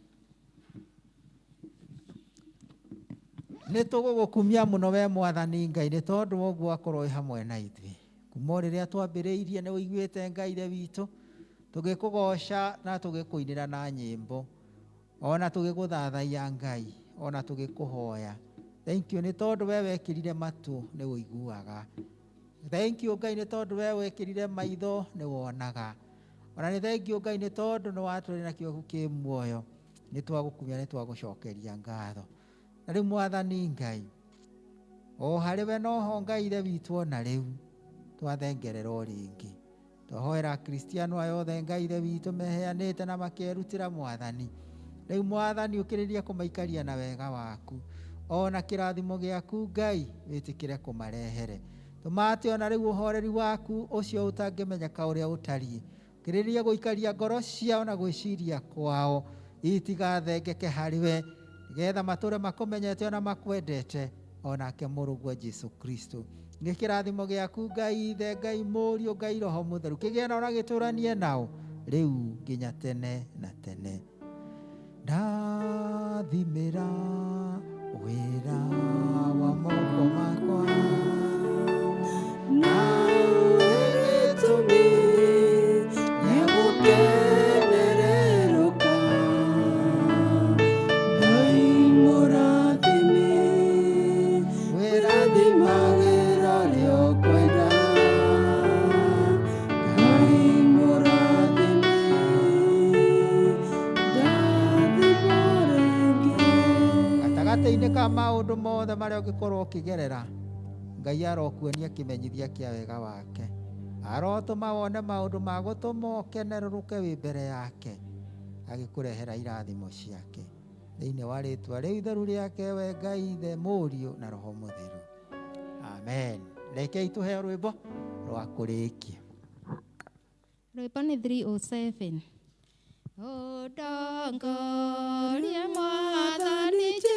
Nĩ tũgũgũkumia mũno we Mwathani Ngai nĩ tondũ wa ũguo akorwo wĩ hamwe na ithuĩ. Kuma o rĩrĩa twambĩrĩirie nĩ ũiguĩte Ngai Ithe witũ tũgĩkũgoca na tũgĩkũinĩra na nyĩmbo, ona tũgĩgũthathaiya Ngai, ona tũgĩkũhoya. Thank you nĩ tondũ we wekĩrire matũ nĩ ũiguaga. Thank you Ngai nĩ tondũ we wekĩrire maitho nĩ wonaga. Ona nĩ thank you Ngai nĩ tondũ nĩ watũrĩ na kiugo kĩ muoyo. Nĩ twagũkumia, nĩ twagũcokeria ngatho. Na rĩu Mwathani Ngai, o harĩ we noho Ngai Ithe witũ ona rĩu twathengerera o rĩngĩ. Twahoera Akristiano aya othe Ngai Ithe witũ meheanĩte na makerutĩra Mwathani. Rĩu Mwathani ũkĩrĩrie kũmaikaria na wega waku, ona kĩrathimo gĩaku Ngai wĩtĩkĩre kũmarehere. Tũmate ona rĩu ũhoreri waku ũcio ũtangĩmenyeka ũrĩa ũtariĩ, ũkĩrĩrie gũikaria ngoro ciao na gwĩciria kwao itigathengeke harĩ we, nĩgetha matũre makũmenyete ona makwendete, onake mũrũguo Jesu Kristo. Nĩ kĩrathimo gĩaku Ngai Ithe, Ngai Mũriũ, Ngai Roho Mũtheru kĩgĩe nao na gĩtũranie nao rĩu nginya tene na tene. Ndathimĩra wĩra wa moko makwa, na gĩtũmi gĩa gũkenererũka. Ngai mũrathime, wĩrathimagĩra ũrĩa ũkwenda. Ngai mũrathime, ndathima rĩngĩ. Gatagatĩ-inĩ ka maũndũ mothe marĩa ũngĩkorwo ũkĩgerera, Ngai arokuonia kĩmenyithia kĩa wega wake. Arotũma wone maũndũ ma gũtũma ũkenerũrũke wĩ mbere yake, agĩkũrehera irathimo ciake. Thĩinĩ wa rĩtwa rĩu itheru rĩake we Ngai Ithe, Mũriũ na Roho Mũtheru. Amen. Rekei tũheo rwĩmbo rwa kũrĩkia. Rwĩmbo nĩ 307. Ũndongorie Mwathani Jesũ.